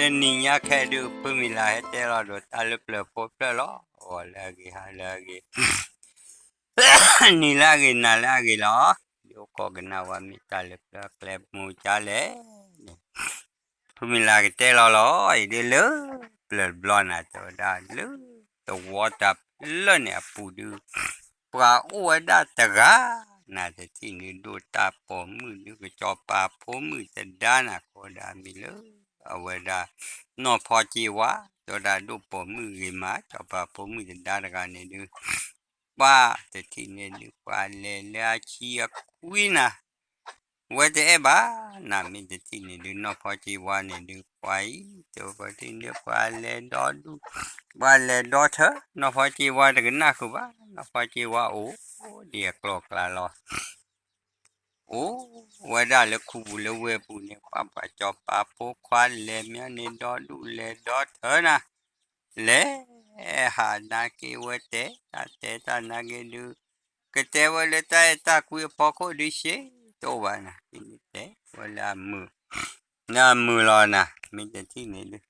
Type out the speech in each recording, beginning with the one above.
တနံၤညါခဲဒုး ဖုမံၤလၤဟဲတဲလီၤဒီးတၢ်လၢပျၢၤဖိဖျၢၣ်လီၤ. ဂီၤလၢအဂ့ၤ ဟါလၢအဂ့ၤ နံၤလၢအဂ့ၤ နၤလၢအဂ့ၤလီၤ. ဒ်အိၣ်ကိးကနၣ်ဝဲမ့ၢ်တၢ်လၢပျၢၤကျဲမူကၠါလဲၣ်န့ၣ် ဖုမံၤလၤကတဲလီၤလီၤ. အံၤဒ်လၢပျၢၤတဘျီနၤ တဲဝဲဒၣ်လၢ သဝီတဖျၢၣ်န့ၣ်အပူၤဒုး ပှၤအိၣ်ဝဲဒၣ်တဂၤ နၤတထံၣ်န့ၣ်ဒုး တၢ်ပိာ်မုၣ်ဒုး ကစီၤပၤဖိမုၣ်တဒါနၤ ကိးဝဲဒၣ်မံၤလၢ အဝဲဒၣ် နီၢ်ဖီက့ဝါ တဲဝဲဒၣ်ဒိၣ်ပိာ်မုၣ်ဂ့ၤမး စီၤပၤဖိမုၣ်တဒါတဂၤန့ၣ်ဒုး ပှၤတထံၣ်န့ၣ်ဒုး ပှၤလဲၤလၢအဆံအခွံနၤ ဝဲတအဲၣ်ဘၣ် နၤမ့ၢ်တထံၣ်န့ၣ်ဒုး နီၢ်ဖီက့ဝါန့ၣ်ဒုး ပှၤအံၤ တဲဝဲတထံၣ်န့ၣ်ဒုး ပှၤလဲၤဒီဒူၣ် ပှၤလဲၤဒီထၢ နီၢ်ဖီက့ဝါတကနၣ်ဃုာ်ဘၣ် နီၢ်ဖီက့ဝါအိၣ်ဒံးအကျိၤအကျဲလီၤ. အိၣ်ဝဲဒၣ်လၢခူပူၤလၢဝ့ၢ်ပူၤန့ၣ် ပှၤပှၤစီၤပၤဖိခွါလဲၤမ့ၢ်န့ၣ်ဒီဒူၣ်လဲၤဒီထၢနၤ လဲၤဟးနာ်က့ဝဲတဲ တၢ်တဲတၢ်နာ်က့ဒုး ကတဲဝဲလၢတၢ်အဲၣ်တၢ်ကွံအဖီခိၣ်ဒုးရှဲ တအိၣ်ဘၣ်နၤ တဲဝဲလၢအမုာ် နမုာ်လီၤနၤ မ့ၢ်တထံၣ်န့ၣ်ဒုး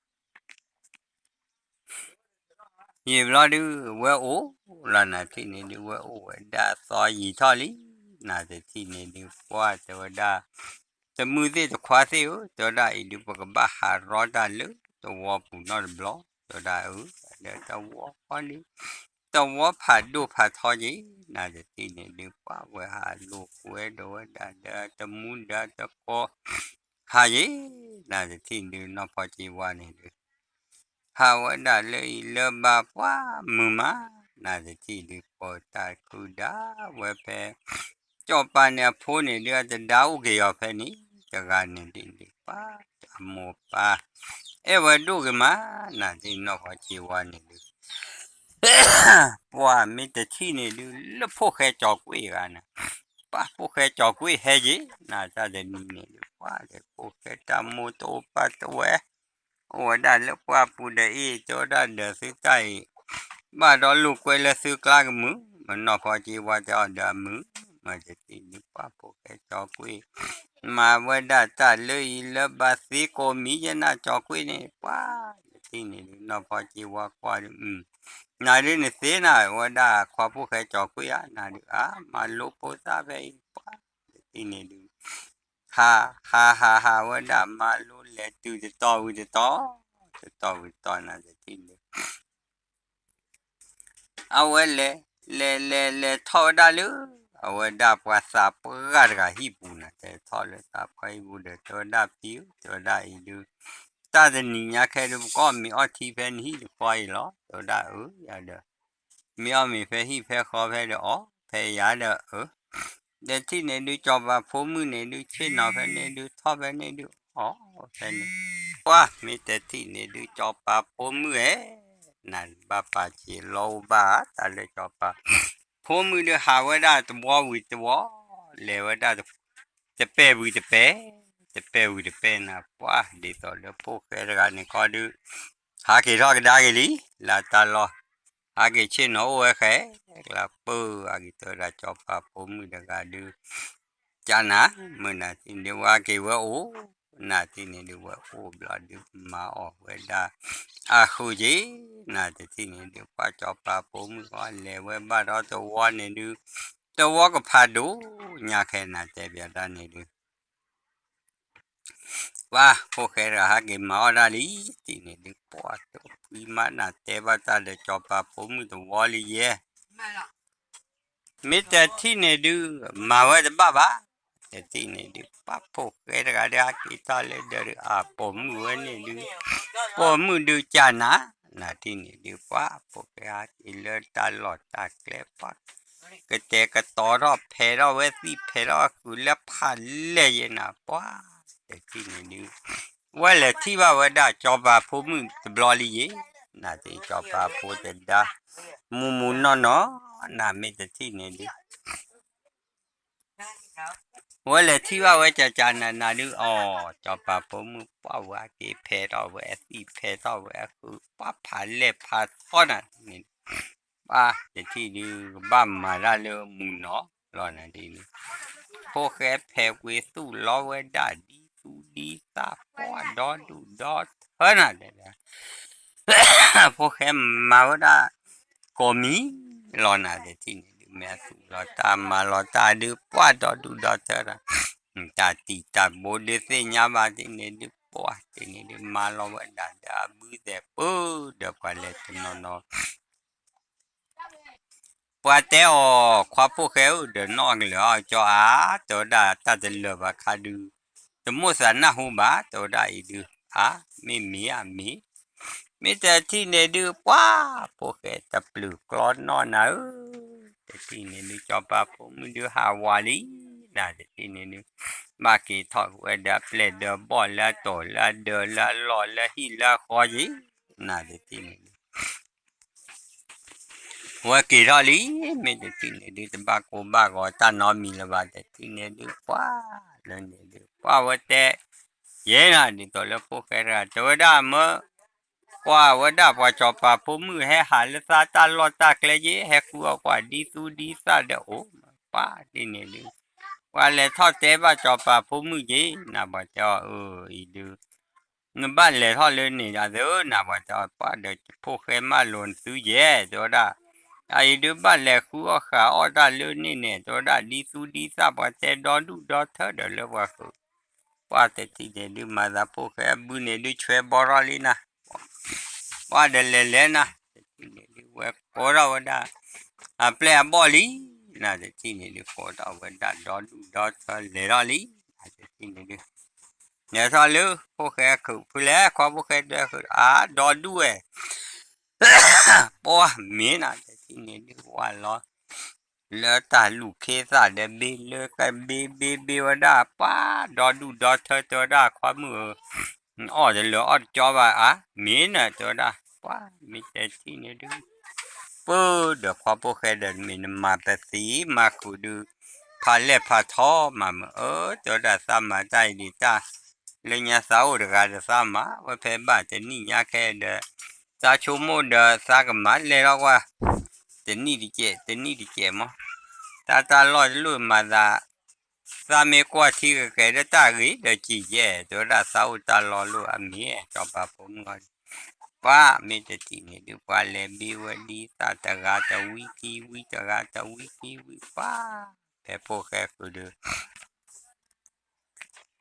ယံာ်ဘျီဒုး ဝဲအိၣ်လီၤနၤထံၣ်န့ၣ်ဒုး ဝဲအိၣ်ဝဲဒၣ်သီယံာ်ထီၣ်လံ နၤတထံၣ်န့ၣ်ဒုး ပှၤတဲဝဲဒၣ် တမုၢ်သ့ၣ်တခွါသ့ၣ်ဧၢ တဲဝဲဒၣ်အံၤဒုး ပကဘၣ်ဟးရီတၢ်လၢသဝီပူၤနီတဘျီ တဲဝဲဒၣ်အၢ ဒီးသဝီဃီဒုး သဝီဖးဒိၣ်ဖးထီက့ၤ နၤတထံၣ်န့ၣ်ဒုး ပှၤဝဲဟးလိာ်ကွဲဒီးဝဲဒၣ်ဒီးတမူဒီးတကိး ဟးယ့ၤ နၤတထံၣ်ဒုး နီၢ်ဖီက့ဝါန့ၣ်ဒုး ဟးဝဲဒၣ်လၢအံၤလၢဘၣ်ပှၤမုာ်မး နၤတထံၣ်ဒုး ပိာ်တၢ်ခုဒါဝဲဖဲ စီၤပၤန့ၣ်အဖိန့ၣ်ဒုး အတဒါအိၣ်က့ၤအီၤဖဲန့ၣ် တဂၤန့ၣ်ဒ်န့ၣ် ပှၤအမိၢ်ပၢ် အဲၣ်ဝဲဒိၣ်က့ၤမး နၤတထံၣ်နီၢ်ဖီက့ဝါန့ၣ်ဒုး ပှၤမ့ၢ်တထံၣ်န့ၣ်ဒုး လၢဖိၣ်ဃဲကၠီၤကွ့ၢ်ဂၤန့ၣ် ပှၤဖိၣ်ဃဲကၠီၤကွ့ၢ်ဟဲယ့ၤ နၤတၢ်တနံၤန့ၣ်ဒုး ပှၤဒီးဖိၣ်ဃဲတၢ်မိၢ်တအိၣ်ပၢ်တဝဲ အိၣ်ဝဲဒၣ်လၢပှၢ်ပူၤဒီးအ့ၣ် တဲဝဲဒၣ်ဒီးသုတၢ်အံၤ ဘၣ်ဒီးလိာ်ကွဲလၢသုကျါကမုာ် မ့ၢ်နီၢ်ဖီက့ဝါတဲအီၤဒီးအမုာ် မ့ၢ်တထံၣ်ဒုး ပှၤဖိၣ်ဃဲကၠီၤကွ့ၢ် မၤဝဲဒၣ်တၢ်လၢအံၤလၢဘၣ်သ့ကိးမံၤယဲနၤကၠီၤကွ့ၢ်န့ၣ် ပှၤတထံၣ်န့ၣ်ဒုး နီၢ်ဖီက့ဝါကွၢ်ဒုး နၤဒုးနသ့နၤ ဝဲဒၣ်ခွါဖိၣ်ဃဲကၠီၤကွ့ၢ်ဧါ နၤဒုးအါ မၤလိဖိသၣ်ဖဲအံၤ ပှၤတထံၣ်န့ၣ်ဒုး ဟး ဟး ဟး ဟးဝဲဒၣ်မၤလိလဲၤတုၤတတီၤဝံၤတတီၤ တတီၤဝံၤတတီၤ နၤတထံၣ်န့ၣ် အဝဲလဲၤ လဲၤ လဲၤ လဲၤထီၣ်ဝဲဒၣ်လၢ အဝဲဒၣ်ပှၤသးပှၢ်တဂၤဟံၣ်ပူၤနၤ တဲထီၣ်လၢသးပှၢ်ဟံၣ်ပူၤဒီး တဲဝဲဒၣ်ဖံဧၢ တဲဝဲဒၣ်အံၤဒုး တၢ်တနံၤညါခဲဒုး ပကအီၣ်မ့ၤအီထံဖဲနဟံၣ်တခွါအံၤလီၤ တဲဝဲဒၣ်အၢ ယၤဒီး မ့ၢ်အီၣ်မ့ၤဖဲဟံၣ်ဖဲဃီဖဲဒီးအီၣ်ဖဲယၤဒီးအၢ တထံၣ်န့ၣ်ဒုး စီၤပၤဖိမုၣ်န့ၣ်ဒုး ဆ့ၣ်နီၤဖဲန့ၣ်ဒုး ထီၣ်ဖဲန့ၣ်ဒုး အီၣ်ဖဲန့ၣ် ပှၤမ့ၢ်တထံၣ်န့ၣ်ဒုး စီၤပၤဖိမုၣ်ဧၢ နၤဘၣ်ပာ်စ့ၤလီၤအိၣ်ဘၣ် တၢ်လၢစီၤပၤ ဖိမုၣ်ဒုးဟးဝဲဒၣ်တဝီဝံၤတဝီ လဲၤဝဲဒၣ် တပဲာ်ဝံၤတပဲာ် တပဲာ်ဝံၤတပဲာ်နၤ ပှၤဒ်သိးလၢဖိၣ်ဃဲတဂၤန့ၣ်ကီဒုး ဟးက့ၤထီၣ်ကဒါက့ၤလံ လၢတၢ်လီၢ် ဟးက့ၤဆ့ၣ်နီၤအိၣ်ဝဲဃဲ ကလၢပၢၢ် ဟးက့ၤတဲဝဲဒၣ်စီၤပၤဖိမုၣ်တဂၤဒုး ကနၤ မုၢ်နၤတထံၣ်န့ၣ်ဒုး ဝဲဟးက့ၤဝဲအိၣ် နၤတထံၣ်န့ၣ်ဒုး ဝဲအိၣ်ဘျီဒုး မၤအီၣ်ဝဲဒၣ် အဃုာ်က့ၤ နၤတထံၣ်န့ၣ်ဒုး ပှၤစီၤပၤဖိမုၣ်ဃီလဲၤဝဲဘၣ်ဒီးတဝီန့ၣ်ဒုး တဝီကဖးဒိၣ် ညါခဲနၤတဲပျးတၢ်န့ၣ်ဒုး ပှၤဖိၣ်ဃဲတဂၤဟးက့ၤမၤအီၣ်ဒၣ်လံ တထံၣ်န့ၣ်ဒုး ပှၤတဖှံမးနၤတဲဘၣ်တၢ်ဒီးစီၤပၤဖိမုၣ်တဝီလံယဲ မ့ၢ်တထံၣ်န့ၣ်ဒုး မၤဝဲတဘၣ်ဘၣ် တထံၣ်န့ၣ်ဒုး ပှၤဖိၣ်ဃဲတဂၤဒုး ဟးက့ၤထီၣ်လၢဒီးဒုး အပိာ်မုၣ်ဝဲန့ၣ်ဒုး ပိာ်မုၣ်ဒုးကနၤ နၤတထံၣ်န့ၣ်ဒုး ပှၤဖိၣ်ဃဲဟးက့ၤလၢတၢ်လီၢ်တၢ်ကျဲပှၤ ကတဲာ်ကတီၤထီၣ်ဖဲးထီၣ်ဝဲသံၣ်ဖဲးထီၣ်ဃုာ်လၢဖးလဲၢ်ယဲနၤ ပှၤတထံၣ်န့ၣ်ဒုး ဝဲလဲၤထံၣ်ဘၣ်ဝဲဒၣ်စီၤပၤဖိမုၣ်တဘျီလံယဲ နၤတထံၣ်စီၤပၤဖိတဒါ မူမူနီၢ်နီၢ် နၤမ့ၢ်တထံၣ်န့ၣ်ဒုး ဝဲလဲၤထံၣ်ဘၣ်ဝဲကကနၤနၤဒုး အီၤ စီၤပၤဖိမုၣ်ပှၢ်ဝဲက့ၤဖဲးထီၣ်ဝဲအသံၣ်ဖဲးထီၣ်ဝဲအဃုာ် ပှၤဖးလဲၢ်ဖးထီနၤန့ၣ် ပှၤတထံၣ်ဒုး ကဘၣ်မၤတၢ်လၢမူနီၢ်လီၤနၤဒ်န့ၣ် ဖိၣ်ဃဲဖဲးကွံာ်သူၣ်လီၤဝဲဒၣ်ဒ်သူၣ်ဒ်သးပှၢ်ဒီဒူၣ်ဒီထၢ အဖိဃဲမၤဝဲဒၣ်ကိးမံၤလီၤနၤ တထံၣ်န့ၣ်ဒုး မ့ၢ်အသူၣ်လီၤတၢ်မၤလီၤတၢ်ဒုး ပှၢ်ဒီဒူၣ်ဒီထၢဒီး တၢ်တံာ်တၢ်ဘိဒုးသ့ၣ်ညါဘၣ်တထံၣ်န့ၣ်ဒုး ပှၢ်တထံၣ်န့ၣ်ဒုး မၤလီၤဝဲဒၣ်ဒီးအဘုသဲးပၢ ဒီးပှၤလဲၤတနီၤနီၤ ပှၤတဲအီၤ ခွါဖိၣ်ဃဲဧၢ ဒီးနီၣ်ကလၢာ်အီၤကၠီအါ တဲဝဲဒၣ်တၢ်တလၢာ်ဘၣ်ခါဒုး တမိၣ်သးနၢ်ဟူဘၣ် တဲဝဲဒၣ်အံၤဒုး အါ မ့ၢ်မ့ၢ်အမ့ၢ် မ့ၢ်တထံၣ်န့ၣ်ဒုး ပှၢ်ဖိၣ်ဃဲတပျုာ်ကျီနီၣ်နၤဧၢ တထံၣ်န့ၣ်ဒုး ကၠီပၤဖိမုၣ်ဒုးဟးဝးလံ နၤတထံၣ်န့ၣ်ဒုး ဘၣ်က့ၤထီၣ်ဝဲဒီးအပျဲၢ်ဒီးဘီၣ်လၢအတီၢ်လၢအဒၢးလၢအလီၢ်လၢအဟံၣ်လၢအဃီက့ၤ နၤတထံၣ်န့ၣ်ဒုး ဝဲက့ၤထီၣ်လံ မ့ၢ်တထံၣ်န့ၣ်ဒုး တဘၣ်ကိၢ်ဘၣ်ဂီၤတၢ်နီတမံၤလၢၤဘၣ် တထံၣ်န့ၣ်ဒုး ပှၢ်လၢန့ၣ်ဒုး ပှၢ်ဝဲတဲ ယဲနၤ ဒ်သိးလၢဖိၣ်ဃဲတဂၤ တဲဝဲဒၣ်မၢ ကွၢ်ဝဲဒၣ်ပှၤကၠီပၤဖိမုၣ်ဟဲဟးလၢသးတၢ်လီၢ်တၢ်ကျဲက့ၤ ဟဲဃုအီၣ်ကွၢ်ဒ်သူဒ်သၣ်ဒီးအိၣ် ပှၢ်တထံၣ်န့ၣ်ဒုး ပှၤလဲၤထီၣ်တဲဘၣ်ကၠီပၤဖိမုၣ်က့ၤ နၤပှၤတဲအီၤ အၢ အံၤဒုး နဘၣ်လဲၤထီၣ်လၢန့ၣ်ဒၣ်သၢ နၤပှၤတဲအီၤ ပှၢ်ဒီးဖိၣ်ဃဲမၢလိာ်နသုယဲၢ် တဲဝဲဒၣ် အအံၤဒုးဘၣ်လဲၤဃုအီၣ်ဃာ်အီၣ်တၢ်လၢန့ၣ်န့ၣ် တဲဝဲဒၣ် ဒ်သူဒ်သၣ်ပှၤတဲဒီဒူၣ်ဒီထၢဒီးလၢပှၤဃုာ် ပှၢ်တထံၣ်န့ၣ်ဒုး မၤသးဖိၣ်ဃဲအဘုန့ၣ်ဒုး ဆွဲဘီထီၣ်လံနၤ ပှၢ်ဒီးလဲၤလဲၤနၤ တထံၣ်န့ၣ်ဒုး ဝဲကိးထီၣ်ဝဲဒၣ် အပျဲၢ်အဘီၣ်လံ နၤတထံၣ်န့ၣ်ဒုး ကိးထီၣ်ဝဲဒၣ်ဒီဒူၣ်ဒီထၢလဲၤထီၣ်လံ နၤတထံၣ်န့ၣ်ဒုး လဲၤထီၣ်လၢဖိၣ်ဃဲခုးဖုလဲၣ် ခွါဖိၣ်ဃဲဒၢခုး အါ ဒီဒူၣ်ဝဲ ပှၢ်မ့ၢ်နၤ တထံၣ်န့ၣ်ဒုး ဝဲလီၤ လၢတၢ်လူၢ်ခ့သၣ်ဒီးဘ့လၢကဘ့ဘ့ဘ့ဝဲဒၣ် ပှၢ်ဒီဒူၣ်ဒီထၢတဲဝဲဒၣ် ခွါမုၣ်ဧၢ အီၣ်တလၢာ်အီၣ်တကၠီဘၣ် အါ မ့ၢ်နၤတဲဝဲဒၣ် ပှၢ်မ့ၢ်တထံၣ်န့ၣ်ဒုး ပၢ်ဒီးခွါဖိၣ်ဃဲဒီး မ့ၢ်နမၤပသံမၤဃုာ်ဒုး ဖးလဲၢ်ဖးထီမးမၢ် အၢ တဲဝဲဒၣ်သးမၤတၢ်အံၤဒံးတၢ် လၢညါသးအိၣ်တဂၤဒီးသးမၤဝဲဖဲဘၣ်တနံၣ်ညါခဲဒီး သးဆိကမိၣ်ဒီးသးကမၤလဲၢ်ထီၣ်ကွၢ် တနံၣ်တကဲး တနံၣ်တကဲးမး တၢ်တၢ်လီၢ်တလိၣ်မၤသး သးမ့ၢ်ကွၢ်ထံကကဲးဒီးတၢ်ဂ့ၤဒီးကံၢ်ယဲၢ် တဲဝဲဒၣ်သးအိၣ်တၢ်လီၢ်လိၣ်အမ့ၢ် ကၠီပၤဖိမုၣ်အီၤ ပှၢ်မ့ၢ်တထံၣ်န့ၣ်ဒုး ပှၢ်လဲၤဘ့ဝဲဒ်သၣ်တဂၤတဝံခံဝံ တဂၤတဝံခံဝံ ပှၢ် ဖဲဖိၣ်ဃဲဃုာ်ဒီး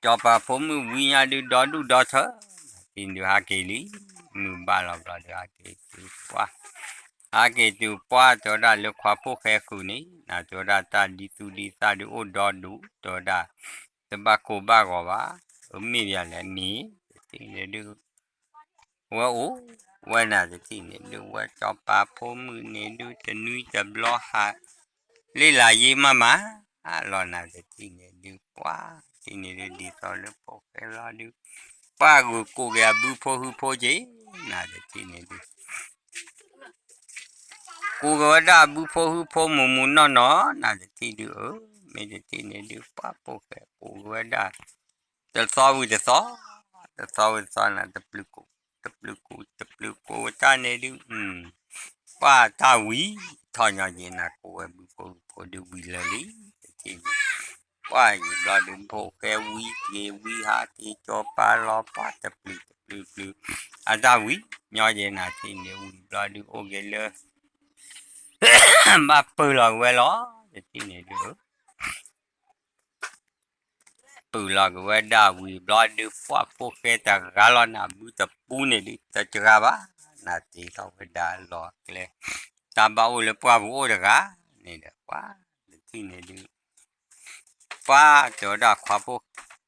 ကၠီပၤဖိမုၣ်ဝံညါဒုး ဒီဒူၣ်ဒီထၢ နၤတထံၣ်န့ၣ်ဒုး ဟးက့ၤလံ မုၢ်ဘၣ်လီၤဘျီဒုး ဟးက့ၤတုၤပှၢ် ဟးက့ၤတုၤပှၢ် တဲဝဲဒၣ်လၢခွါဖိၣ်ဃဲဃုာ်န့ၣ် နၤတဲဝဲဒၣ်တၢ်ဒ်သူဒ်သၣ်ဒုးအိၣ်ဒီဒူၣ် တဲဝဲဒၣ် တဘၣ်ကိၢ်ဘၣ်ဂီၤဘၣ် အမ့ၢ်ယၤလဲၣ်မ့ၢ် နၤတထံၣ်န့ၣ်ဒုး ဝဲအိၣ်ဝဲနၤတထံၣ်န့ၣ်ဒုး ဝဲကၠီပၤဖိမုၣ်န့ၣ်ဒုး တနွံတဘျီဟး လ့လၤယ့မးမး လီၤနၤတထံၣ်န့ၣ်ဒုး ပှၢ်တထံၣ်န့ၣ်ဒုး ဒ်သိးလၢဖိၣ်ဃဲလီၤဒုး ပှၢ်ဂုာ်ကိးက့ၤအဘုဖိဟုဖိက့ၤ နၤတထံၣ်န့ၣ်ဒုး ကိးက့ၤဝဲဒၣ်အဘုဖိဟုဖိမုၢ်မုၢ်နီၢ်နီၢ် နၤတထံၣ်ဒုး အၢ မ့ၢ်တထံၣ်န့ၣ်ဒုး ပှၢ်ဖိၣ်ဃဲကိးက့ၤဝဲဒၣ် တသီဝံၤတသီ တသီဝံၤတသီနၤ တပျုၤကူ တပျုၤကူ တပျုၤကူတၢ်န့ၣ်ဒုး ပှၢ်တၢ်ဝံၤထီၣ်ညီက့ၤနၤ ကိးဝဲဘုဖိဟုဖိဒုးဝံၤလၢာ်လံ တထံၣ်န့ၣ် ပှၢ်ယံာ်ဘျီဒုး ဖိၣ်ဃဲဝံၤက့ၤဝံၤဟးက့ၤ ကၠီပၤလီၤ ပှၢ်တပျုၤတပျုၤပျုၤ အတၢ်ဝံၤညီက့ၤနၤ တထံၣ်န့ၣ် ဝံၤဘျီဒုး အိၣ်က့ၤလၢ ဘၣ်ပၢၢ်လီၤက့ၤဝဲလီၤ တထံၣ်န့ၣ်ဒုး ပၢၢ်လီၤက့ၤဝဲဒၣ်ဝံၤဘျီဒုး ပှၢ်ဖိၣ်ဃဲတဂၤလီၤနၤ ဘုတပူၤန့ၣ်ဒုး တစှၤဘၣ် နၤတ့ထီၣ်ဝဲဒၣ်လီၤကျဲ တၢ်ဘၣ်အိၣ်လၢပှၢ်ပူၤအိၣ်တဂၤန့ၣ်ဒီး ပှၢ်တထံၣ်န့ၣ်ဒုး ပှၢ်တဲဝဲဒၣ်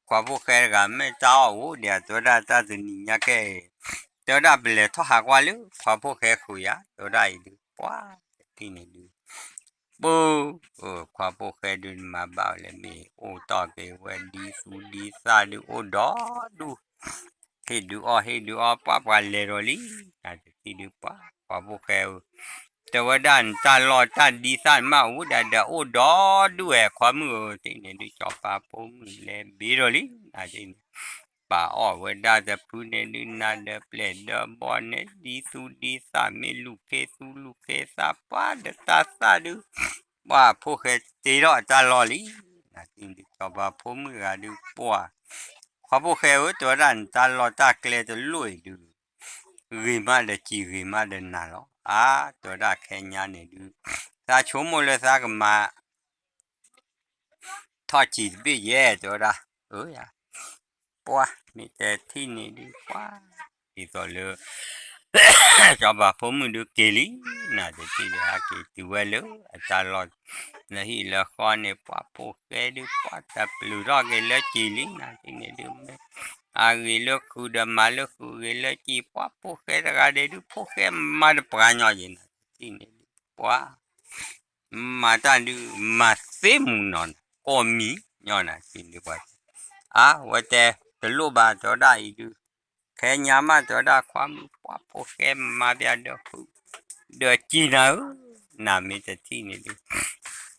ခွါဖိၣ်ဃဲတဂၤ မ့ၢ်တၢ်အီၣ်အိၣ်ဒံး တဲဝဲဒၣ်တၢ်တနံၤညါခဲအံၤ တဲဝဲဒၣ်ပလဲၤထီၣ်ဟးကွၢ်လၢခွါဖိၣ်ဃဲဃုာ်ယၤ တဲဝဲဒၣ်အံၤဒုး ပှၢ်တထံၣ်န့ၣ်ဒုး ပၢ် ခွါဖိၣ်ဃဲဒုးနမၤဘၣ်ဝဲလဲၣ် မ့ၢ်အိၣ်တီၢ်က့ၤဝဲဒ်သူဒ်သၣ်ဒုးအိၣ်ဒီဒူၣ် ဟ့ၣ်ဒုးအီၣ်ဟ့ၣ်ဒုးအီၣ် ပှၢ်ပှၤလဲၤဒီးလံ နၤတထံၣ်ဒုး ပှၢ်ခွါဖိၣ်ဃဲဧၢ တဲဝဲဒၣ်နတၢ်လီၢ်တၢ်ဒ်သၣ်နမ့ၢ်အိၣ်ဒၣ်ဒီးအိၣ်ဒီဒူၣ်ဝဲ ခွါမုၣ်ဧၢ တထံၣ်န့ၣ်ဒုး ကၠီပၤဖိမုၣ်လဲၤဘ့ဒီးလံ နၤတထံၣ်န့ၣ် ပာ်အီၣ်ဝဲဒၣ်တဖုန့ၣ်ဒုး နၤဒီးပျဲၢ်ဒီးဘီၣ်န့ၣ် ဒ်သူဒ်သၣ် မ့ၢ်လူၢ်ခ့သူလူၢ်ခ့သၣ် ပှၢ်ဒီးတၢ်သၣ်ဒုး ပှၢ်ဖိၣ်ဃဲတ့ထီၣ်အတၢ်လီၢ်လံ နၤတထံၣ်န့ၣ်ဒုး ကၠီပၤဖိမုၣ်ဂၤဒုး ပှၢ် ခွါဖိၣ်ဃဲဧၢ, တဲဝဲဒၣ် နတၢ်လီၢ်တၢ်ကျဲတလိၣ်အံၤဒုး, ဂ့ၤမးဒီးစံာ် ဂ့ၤမးဒီးနၤလီၤ. အါ တဲဝဲဒၣ် ခဲညါန့ၣ်ဒုး သးဆိကမိၣ်လၢသးကမၤ ထီၣ်စံာ်တဘ့ၣ်ယဲ တဲဝဲဒၣ်, အၢ ယၤ, ပှၤ မ့ၢ်တထံၣ်န့ၣ်ဒုး ပှၤ ဒ်သိးလၢ စီၤပၤဖိမုၣ်ဒုးက့ၤလံ, နၤတထံၣ်ဒုး ဟဲက့ၤတုၤဝဲလၢအတၢ်လီၢ် လၢဟံၣ်လၢဃီန့ၣ် ပှၤဖိၣ်ဃဲဒုး ပှၤတပျုာ်ထီၣ်က့ၤလၢစံာ်လံ, နၤတထံၣ်န့ၣ်ဒုး မ့ၢ်အဂ့ၤလၢဃုာ်ဒီးမၤလၢဃုာ် ဂ့ၤလၢစံာ် ပှၤဖိၣ်ဃဲတဂၤဒဲးဒုး ဖိၣ်ဃဲမၤတပှၤညီယဲ နၤတထံၣ်န့ၣ်ဒုး ပှၤ မၤတၢ်ဒုး မၤသ့မူနီၤ ကိးမံၤညီနၤတထံၣ်ဒုး ပှၤ အါ ဝဲတဲ တလိၣ်ဘၣ် တဲဝဲဒၣ်အံၤဒုး, ခဲညါမး တဲဝဲဒၣ် ခွါမုၣ်ပှၤဖိၣ်ဃဲမၤပျးဒီးဃုာ် ဒီးစံာ်နၤဧၢ, နၤမ့ၢ်တထံၣ်န့ၣ်ဒုး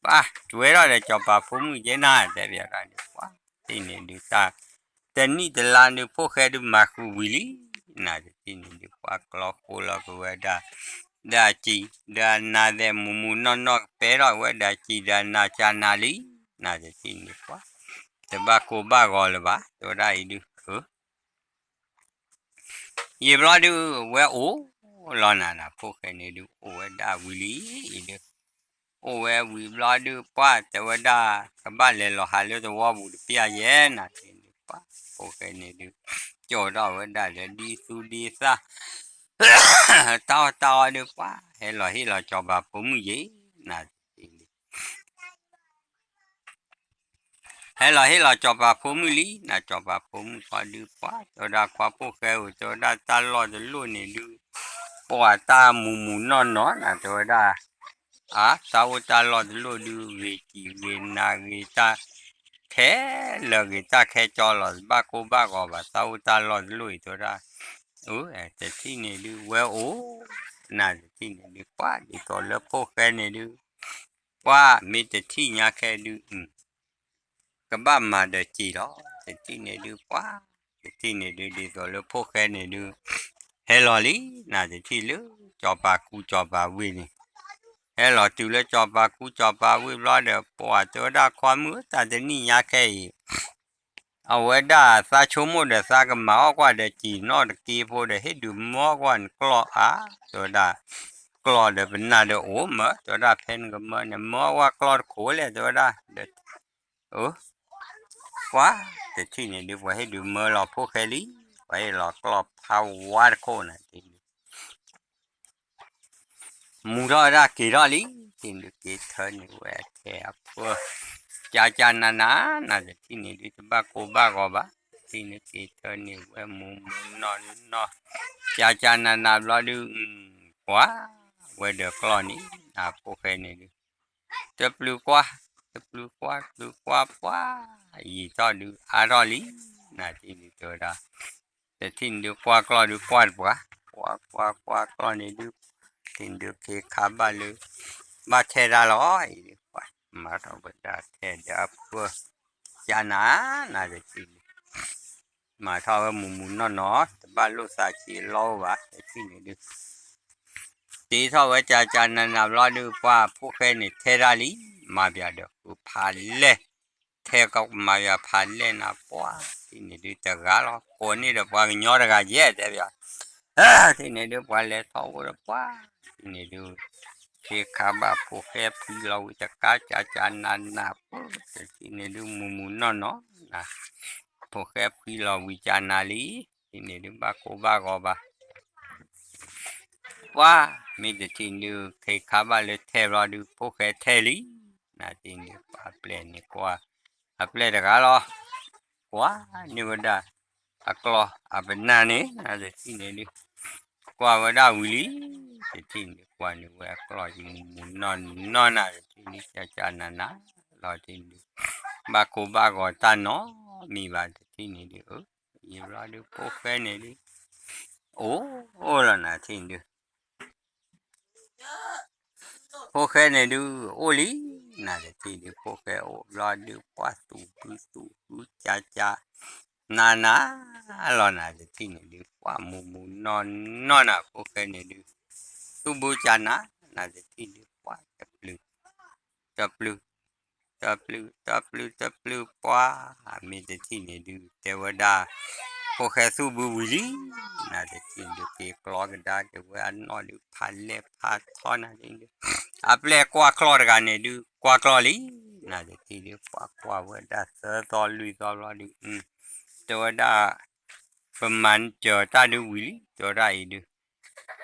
ပှၤ တွဲထီၣ်ဒီးစီၤပၤဖိမုၣ်ကဲနၤ တဲပျးဒၣ်န့ၣ် ပှၤ တထံၣ်န့ၣ်ဒုး တၢ် တနံၣ်တလါဒုး ဖိၣ်ဃဲဒုးမၤဃုာ်ဝံၤလံ, နၤတထံၣ်န့ၣ်ဒုး ပှၤကျီဃိလီၤက့ၤဝဲဒၣ် ဒီးအစံာ် ဒီးအနါသဲး မူးမူးနီၢ်နီၢ် ကပဲထီၣ်ဝဲဒီးအစံာ် ဒီးအနါကနၤလံ, နၤတထံၣ်န့ၣ် ပှၤ တဘၣ်ကိၢ်ဘၣ်ဂီၤလၢၤဘၣ် တဲဝဲဒၣ်အံၤဒုး အၢ ယံာ်ဘျီဒုး ဝဲအိၣ်လီၤနၤနၤ ဖိၣ်ဃဲန့ၣ်ဒုး အိၣ်ဝဲဒၣ်ဝံၤလံအံၤဒုး, အိၣ်ဝဲဝံၤဘျီဒုး ပှၤတဲဝဲဒၣ် ကဘၣ်လဲၤလီၤဟးလၢသဝီပူၤတပျၢ်ယဲ နၤတထံၣ်န့ၣ်ဒုး ပှၤ ဖိၣ်ဃဲန့ၣ်ဒုး ကၠီၣ်ထီၣ်ဝဲဒၣ်ဒီးဒ်သူဒ်သၣ် တၢ်အီၣ်တၢ်အီဒုး ပှၤ ဟဲလီၤဟ့ၣ်လီၤစီၤပၤဖိမုၣ်ယဲ နၤတထံၣ်န့ၣ် ဟဲလီၤဟ့ၣ်လီၤစီၤပၤဖိမုၣ်လံ, နၤစီၤပၤဖိမုၣ်ခီဒုး ပှၤ တဲဝဲဒၣ် ခွါဖိၣ်ဃဲဧၢ တဲဝဲဒၣ် တၢ်လီၢ်တလိၣ်န့ၣ်ဒုး ပှၤတၢ်မူးမူးနီၢ်နီၢ် နၤတဲဝဲဒၣ် အါ တၢ်အိၣ်တၢ်လီၢ်တလိၣ်ဒုး ဂ့ၤစံာ်ဂ့ၤနၤဂ့ၤတၢ် ခဲလၢာ်ဂ့ၤတၢ်ခဲကၠီလီၤ တဘၣ်ကိၢ်ဘၣ်ဂီၤဘၣ် တၢ်အိၣ်တၢ်လီၢ်တလိၣ်အံၤ တဲဝဲဒၣ် အၢ တထံၣ်န့ၣ်ဒုး ဝဲအိၣ် နၤတထံၣ်န့ၣ်ဒုး ပှၤ ဒ်သိးလၢဖိၣ်ဃဲန့ၣ်ဒုး ပှၤမ့ၢ်တထံၣ်ညါခဲဒုး ကဘၣ်မၤဒီးစံာ်လီၤ တထံၣ်န့ၣ်ဒုး ပှၤ တထံၣ်န့ၣ်ဒုး ဒ်သိးလၢဖိၣ်ဃဲန့ၣ်ဒုး ဟဲလီၤလံ နၤတထံၣ်လၢ စီၤပၤကူစီၤပၤဝ့ၢ်န့ၣ် ဟဲလီၤတုၤလၢစီၤပၤကူစီၤပၤဝ့ၢ်ဘျီဒီး ပှၤတဲဝဲဒၣ် ခွါမုၣ်ဧၢ တၢ်တနံၣ်ညါခဲအံၤ အဝဲဒၣ်သးဆိကမိၣ်ဒီးသးကမၤအီၣ်ကွၢ်ဒီးစံာ်နီၣ်တက့ဖိဒီး ဟ့ၣ်ဒုးမၢအီၣ်ကွၢ်နကျီၢ်အါ တဲဝဲဒၣ် ကျီၢ်ဒီးပနၢ်ဒီးအိၣ်မၢ တဲဝဲဒၣ် ဖဲနကမၢန့ၣ် မၢအီၣ်ကွၢ်ကျီၢ်တခိၣ်လဲၣ် တဲဝဲဒၣ် ဒီး အၢ ပှၤ တထံၣ်န့ၣ်ဒုး ပှၤဟ့ၣ်ဒုးမၢလီၤဖိၣ်ဃဲလံ ပှၤဟ့ၣ်လီၤကျီၢ်ဖးဝါတခိၣ်နၤတထံၣ်န့ၣ် မူထီၣ်ဝဲဒၣ်က့ၤထီၣ်လံ တထံၣ်န့ၣ်ဒုး က့ၤထၢန့ၢ်ဝဲထဲအဖၢ ကကနန နၤတထံၣ်န့ၣ်ဒုး တဘၣ်ကိၢ်ဘၣ်ဂီၤဘၣ် တထံၣ်န့ၣ်က့ၤထၢန့ၢ်ဝဲမူးမူးနီၢ်နီၢ် ကကနနဘျီဒုး ကွၢ် ဝဲဒီးကျီၢ်န့ၣ် နဖိၣ်ဃဲန့ၣ်ဒုး တပျုၤကွၢ် တပျုၤကွၢ် တပျုၤကွၢ် ပှၤ ယံာ်ထီၣ်ဒုး အါထီၣ်လံ နၤတထံၣ်န့ၣ်တဲဝဲဒၣ် တထံၣ်န့ၣ်ဒုး ကွၢ်ကျီၢ်ဒုး ကွၢ်တပှၤ ကွၢ်ကွၢ်ကွၢ်ကျီၢ်န့ၣ်ဒုး တထံၣ်န့ၣ်ဒုး ခ့ခါဘၣ်လၢ ဘၣ်ထဲဒၣ်လီၤ အံၤဒုး ပှၤ မၤထီၣ်ဝဲဒၣ်ထဲဒီးအဖၢ ကနၤ နၤတထံၣ်န့ၣ် မၤထီၣ်ဝဲမူးမူးနီၢ်နီၢ် တဘၣ်လိၣ်သးဆံးအလီၢ်အိၣ်ဘၣ် တထံၣ်န့ၣ်ဒုး တ့ထီၣ်ဝဲကကနနဘျီဒုး ပှၤဖိၣ်ဃဲန့ၣ်ထဲဒၣ်လံ မၤပျးဒီးဃုာ်ဖးလဲၢ် ထဲကမၤပျးဖးလဲၢ်နၤ ပှၤ တထံၣ်န့ၣ်ဒုး တဂၤလီၤ ကိးန့ၢ်ဒီးပှၤကညီတဂၤယဲၢ် တဲပျး တထံၣ်န့ၣ်ဒုး ပှၤလဲၤထီၣ်အိၣ်ဒီးပှၤ တထံၣ်န့ၣ်ဒုး ခ့ခါဘၣ်ဖိၣ်ဃဲဖှံလီၤဝံၤတကါ ကကနန ပှၤ တထံၣ်န့ၣ်ဒုး မူးမူးနီၢ်နီၢ် နၤ ဖိၣ်ဃဲဖှံလီၤဝံၤကနၤလံ တထံၣ်န့ၣ်ဒုး ဘၣ်ကိၢ်ဘၣ်ဂီၤဘၣ် ပှၤ မ့ၢ်တထံၣ်ဒုး ခ့ခါဘၣ်လၢထဲဘျီဒုး ဖိၣ်ဃဲထဲလံ နၤတထံၣ်န့ၣ် ပှၤအပျဲၢ်န့ၣ်ကွၢ် အပျဲၢ်တဂၤလီၤ ကွၢ်န့ၢ်ဝဲဒၣ် အကျီၢ်အပနၢ်န့ၣ် နၤတထံၣ်န့ၣ်ဒုး ကွၢ်ဝဲဒၣ်ဝံၤလံ တထံၣ်န့ၣ် ကွၢ်န့ၢ်ဝဲအကျီၢ်ယံာ်မူးမူးနီၢ်နီၢ် နၤတထံၣ်န့ၣ် ကကနန လီၤတထံၣ်န့ၣ်ဒုး ဘၣ်ကိၢ်ဘၣ်ဂီၤတၢ်နီတမံၤဘၣ် တထံၣ်န့ၣ်ဒုး အၢ ယံာ်ဘျီဒုး ဖိၣ်ဃဲန့ၣ်ဒုး အိၣ် အိၣ်လီၤ နၤတထံၣ်န့ၣ်ဒုး ဖိၣ်ဃဲန့ၣ်ဒုး အိၣ်လံ နၤတထံၣ်ဒုး ဖိၣ်ဃဲအိၣ်ဘျီဒုး ပှၤသူၣ်ဖုသူၣ်ဖု ကကနန လီၤ နၤတထံၣ်န့ၣ်ဒုး ပှၤမူးမူးနီၢ်နီၢ် နၤ ဖိၣ်ဃဲန့ၣ်ဒုး သူၣ်ဘုကနၤ နၤတထံၣ်ဒုး ပှၤတပျုၤ တပျုၤ တ တပျုၢ်တပျုၢ်တပျုၢ်ပှၢ်, မ့ၢ်တထံၣ်န့ၣ်ဒုး တဲဝဲဒၣ် ဖိၣ်ဃဲသူၣ်ဘုဝံၤလံ, နတထံၣ်ဒုး က့ၤကျီကဒါက့ၤဝဲအနီၣ်ဒုး ဖးလဲၢ်ဖးထီနၤဒုး အပျဲၢ်ကွၢ်ကျီၢ်တဂၤန့ၣ်ဒုး ကွၢ်ကျီၢ်လံ, နတထံၣ်ဒုး ပှၤကွၢ်ဝဲဒၣ်သၢသီလွံၢ်သီဘျီဒုး တဲဝဲဒၣ် ပမၤစၢၤတၢ်ဒုးဝံၤလံ တဲဝဲဒၣ်အံၤဒုး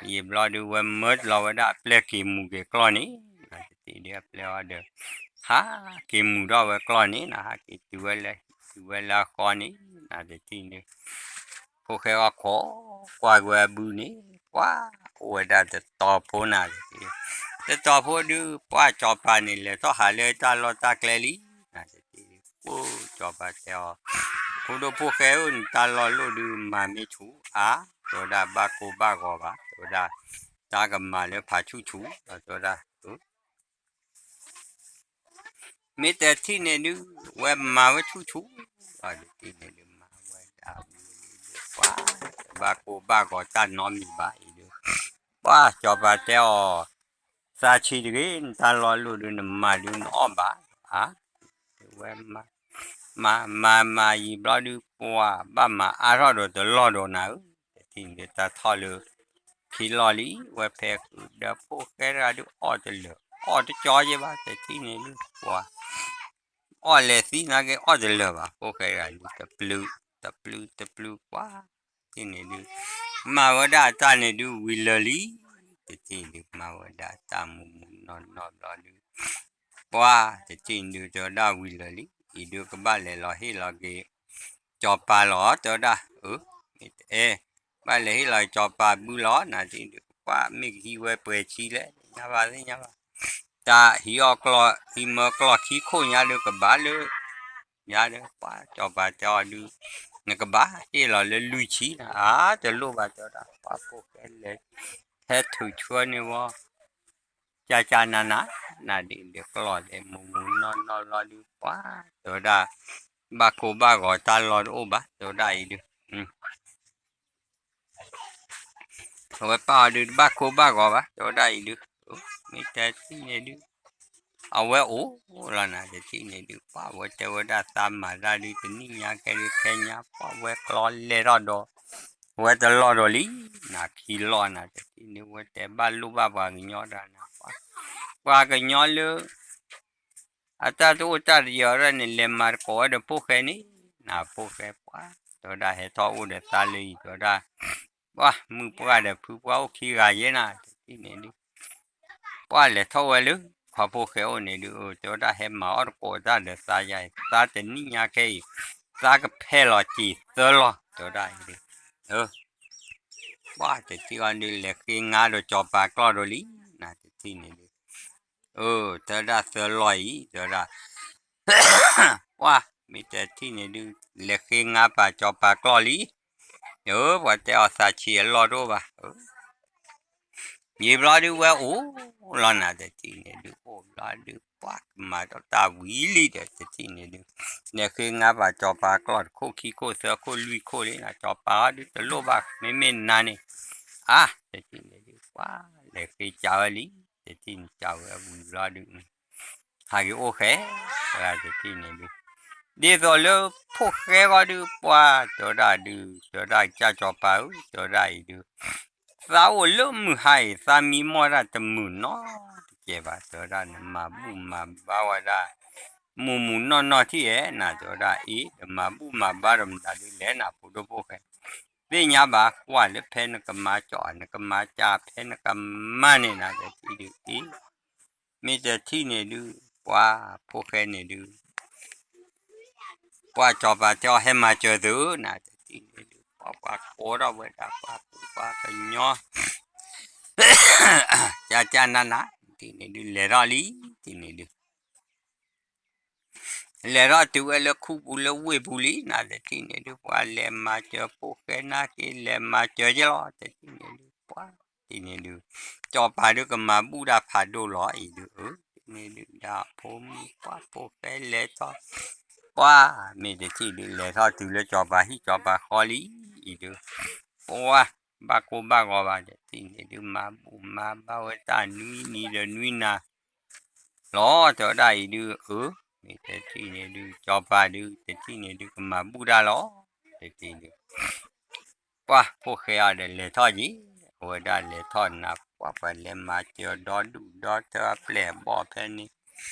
ယံာ်ဘျီဒုး ဝဲမၢလီၤဝဲဒၣ်အပျဲၢ်က့ၤမူၤက့ၤကျီၢ်န့ၣ်, နတထံၣ်ဒုး အပျဲၢ်အီၤဒီး ဟးက့ၤမူၤထီၣ်ဝဲကျီၢ်န့ၣ် နဟးက့ၤတုၤဝဲလၢ တုၤဝဲလၢအဃီန့ၣ် နတထံၣ်ဒုး ဖိၣ်ဃဲအီၤခိးကွၢ်က့ၤဝဲအဘုန့ၣ် ပှၤအိၣ်ဝဲဒၣ်တတီၤဖိနၤတထံၣ်, တတီၤဖိဒုး ပှၤစီၤပၤန့ၣ် လဲၤထီၣ်ဟးလၢတၢ်လီၢ်တၢ်ကျဲလံ, နတထံၣ်ဒုး ပှၤစီၤပၤတဲအီၤ ဖိဒိၣ်ဖိၣ်ဃဲဧၢ နတၢ်လီၢ်လိၣ်ဒုးမၤမ့ၢ်ဆူၣ်ဧါ, တဲဝဲဒၣ် ဘၣ်ကိၢ်ဘၣ်ဂီၤဘၣ် တဲဝဲဒၣ် တၢ်ကမၤလၢဖးဆူၣ်ဆူၣ် တဲဝဲဒၣ် မ့ၢ်တထံၣ်န့ၣ်ဒုး ဝဲမၤဝဲဆူၣ်ဆူၣ်, တထံၣ်န့ၣ်ဒုး မၤဝဲဒၣ်ဝံၤလံဒုး ပှၤ ဘၣ်ကိၢ်ဘၣ်ဂီၤတၢ်နီတမံၤဘၣ်အံၤဒုး ပှၤစီၤပၤတဲအီၤ သးဆံးတဂ့ၤ နတၢ်လီၢ်လိၣ်ဒုး နမၤဒုးနအီၣ်ဘၣ်ဧါ, ဝဲမၤ မၤမၤမၤယံာ်ဘျီဒုး ပှၤဘၣ်မၤအါထီၣ်ဒီးတလီၢ်ဒီးနၤဧၢ, တထံၣ်န့ၣ်ဒုး တၢ်ထီၣ်လၢ ခံလီၢ်လံ, ဝဲဖဲဃုာ်ဒီးဖိၣ်ဃဲတဂၤဒုး အီၣ်တလၢာ် အီၣ်တကၠီယဲဘၣ်, တထံၣ်န့ၣ်ဒုး ပှၤ အီၣ်လဲၤသံနာ်က့ အီၣ်တလၢာ်ဘၣ်, ဖိၣ်ဃဲတဂၤဒုး တပျုၢ် တပျုၢ်တပျုၢ်ပှၤ တထံၣ်န့ၣ်ဒုး မၤဝဲဒၣ်အတၢ်န့ၣ်ဒုး ဝံၤလၢာ်လံ, တထံၣ်န့ၣ်ဒုး မၤဝဲဒၣ်တၢ်မူးမူးနီၢ်နီၢ်ဘျီဒုး ပှၤ တထံၣ်န့ၣ်ဒုး တဲဝဲဒၣ်ဝံၤလၢာ်လံ, အံၤဒုးကဘၣ်လဲၤလီၤဟ့ၣ်လီၤက့ၤ စီၤပၤလီၤ တဲဝဲဒၣ်, အၢ မ့ၢ်တအဲၣ် ဘၣ်လဲၤဟ့ၣ်လီၤက့ၤစီၤပၤဘုလီၤ, နတထံၣ်ဒုး ပှၤမ့ၢ်ကဟံးဝဲပှဲၤဆံလဲၣ် ညါဘၣ်သ့ၣ်ညါဘၣ်, တၢ်ဟံးအီၣ်ကျီၢ် ဟံးမၢကျီၢ်ခံခိၣ်ညါဒုးကဘၣ်လၢ ညါဒီး ပှၤစီၤပၤတဲအီၤဒုး နကဘၣ်ဟ့ၣ်လီၤလၢလွံၢ်ဆံနၤ, အါ တလိၣ်ဘၣ်တဲဝဲဒၣ် ပှၤဖိၣ်ဃဲလဲၤ ဟဲထုးဆှၢန့ၢ်ဝဲ ကၢ်ကၢ်နးနး နၤဒုး ဒုးကျီၢ်လဲၤမူးမူးနီၢ်နီၢ်လီၤဒုး ပှၤတဲဝဲဒၣ် ဘၣ်ကိၢ်ဘၣ်ဂီၤတၢ်လီၢ်တအိၣ်ဘၣ် တဲဝဲဒၣ်အံၤဒုး အဝဲပာ်အီၤဒုး တဘၣ်ကိၢ်ဘၣ်ဂီၤဘၣ် တဲဝဲဒၣ်အံၤဒုး မ့ၢ်တထံၣ်န့ၣ်ဒုး အဝဲအိၣ်လီၤနၤ တထံၣ်န့ၣ်ဒုး ပှၤဝဲတဲဝဲဒၣ်သးမၤတၢ်ဒုး တနံၣ်ညါခဲဒုး ခဲညါ ပှၤဝဲကျီၢ်လဲၤထီၣ်ဒီး ဝဲတလီၢ်ဒီးလံ နၤခံလီၢ်နၤ တထံၣ်န့ၣ် ဝဲတဲဘၣ်လိၣ်ဘၣ်ပှၤကညီတဂၤနၤ ပှၤကညီလၢ အတၢ်တအိၣ်တၢ်တယၢၤဒၣ်န့ၣ် လဲၤမၤသကိးဝဲဒီးဖိၣ်ဃဲန့ၣ် နၤဖိၣ်ဃဲပှၤ တဲဝဲဒၣ်ဟဲထီၣ်အိၣ်ဒီးသးလၢအံၤ တဲဝဲဒၣ် ပှၤမုၢ်ပှၢ်ဒီးဖုပှၢ်အိၣ်ခံဂၤယဲနၤ တထံၣ်န့ၣ်ဒုး ပှၤလဲၤထီၣ်ဝဲလၢ ပှၤဖိၣ်ဃဲအိၣ်န့ၣ်ဒုး တဲဝဲဒၣ်ဟဲမၤအီၣ်သကိးတၢ်ဒီးသးယၤအံၤ သးတနံၣ်ညါခဲအံၤ သးကဖဲလီၤစ့ၤသၢလီၢ် တဲဝဲဒၣ်အံၤဒုး ပှၤတထံၣ်အီၤဒုး လဲၤဃ့ငါဒီးစီၤပၤကျီၢ်ဒီးလံ နၤတထံၣ်န့ၣ်ဒုး အၢ တဲဝဲဒၣ်သၢလီၢ်အံၤ တဲဝဲဒၣ် ပှၤ မ့ၢ်တထံၣ်န့ၣ်ဒုး လဲၤဃ့ငါပာ်စီၤပၤကျီၢ်လံ အၢ ပှၤတဲအီၤသးဆံးအလီၢ်တအိၣ်ဘၣ် ယံာ်ဘျီဒုးဝဲအိၣ်လီၤနၤတထံၣ်န့ၣ်ဒုး အိၣ်ဘျီဒုး ပှၤကမၤထီၣ်တၢ်ဝံၤလံဒီး တထံၣ်န့ၣ်ဒုး လဲၤဃ့ငါပာ်စီၤပၤကျီၢ်တခိၣ်ခံခိၣ်သၢခိၣ်လွံၢ်ခိၣ်လံ နၤစီၤပၤအီၤဒုးတလိၣ်ဘၣ် မ့မ့ၢ်နၤန့ၣ် အါ တထံၣ်န့ၣ်ဒုး ပှၤလဲၤဃ့ကးဝဲလံ တထံၣ်န့ၣ်ကးဝဲဝံၤဘျီဒုး ဟးက့ၤအိၣ်ဃဲ တထံၣ်န့ၣ်ဒုး ဒ်သိးလၢဖိၣ်ဃဲဂီၢ်ဒုး ပှၤတဲဝဲဒၣ်ဒုး တဲဝဲဒၣ်ကစၢ်စီၤပၤဧၢ တဲဝဲဒၣ်အံၤဒုး သးအိၣ်လၢမုၢ်ဟါအံၤ သးမံမီၢ်ဒၣ်တမုာ်နီတကဲဘၣ် တဲဝဲဒၣ် နမၤဘူၣ်မၤဘါဝဲဒၣ် မုာ်မုာ်နီၢ်နီၢ်ထံၣ်ဧဲ နၤတဲဝဲဒၣ်အံၤ နမၤဘူၣ်မၤဘါဒီးမတၤဒုးလဲၣ် နဖိဒိၣ်ဖိၣ်ဃဲ သ့ၣ်ညါဘၣ် ကွၢ်လၢဖဲနကမၤကၠီ နကမၤကၠီဖဲနကမၤန့ၣ် နၤတထံၣ်ဒုးအံၤ မ့ၢ်တထံၣ်န့ၣ်ဒုး ပှၤဖိၣ်ဃဲန့ၣ်ဒုး ပှၤစီၤပၤတဲအီၤဟဲမၤစၢၤသု နၤတထံၣ်န့ၣ်ဒုး ပှၤပှၤကိးထီၣ်ဝဲဒၣ် ပှၤပှၤကညီ ကၢ်ကၢ်နးနး တထံၣ်န့ၣ်ဒုး လဲၤထီၣ်လံ တထံၣ်န့ၣ်ဒုး လဲၤထီၣ်တုၤဝဲလၢခူပူၤလၢဝ့ၢ်ပူၤလံ နၤတထံၣ်န့ၣ်ဒုး ပှၤလဲၤမၤစၢၤဖိၣ်ဃဲနာ်က့ လဲၤမၤစၢၤက့လီၤ တထံၣ်န့ၣ်ဒုး ပှၤ တထံၣ်န့ၣ်ဒုး စီၤပၤဒုးကမၤဘူၣ်ဒၣ်ဖးဒိၣ်လီၤအံၤဒုး အၢ တထံၣ်န့ၣ်ဒုး ဒၣ်ဖိမုၣ်ပှၢ်ဖိၣ်ဃဲလဲၤထီၣ် ပှၤ မ့ၢ်တထံၣ်ဒုး လဲၤထီၣ်တုၤလၢစီၤပၤဟံၣ်စီၤပၤဃီလံအံၤဒုး ပှၤ ဘၣ်ကိၢ်ဘၣ်ဂီၤဘၣ် တထံၣ်န့ၣ်ဒုး မၤဘူၣ်မၤဘါဝဲတၢ်နွံနံၤဒီးနွံနၤ လီၤ တဲဝဲဒၣ်အံၤဒုး အၢ မ့ၢ်တထံၣ်န့ၣ်ဒုး ကၠီၤပၤဒုး တထံၣ်န့ၣ်ဒုး ကမၤဘူၣ်တၢ်လီၤ, တထံၣ်ဒုး ပှၢ်ဖိၣ်ဃဲအီၤဒီးလဲၤထီၣ်က့ၤ, အဝဲဒၣ်လဲၤထီၣ်နၤပှၢ်ပှၢ်လဲၤမၤစၢၤဒီဒူၣ်ဒီထၢအပျဲၢ်အဘီၣ်ဖဲန့ၣ်,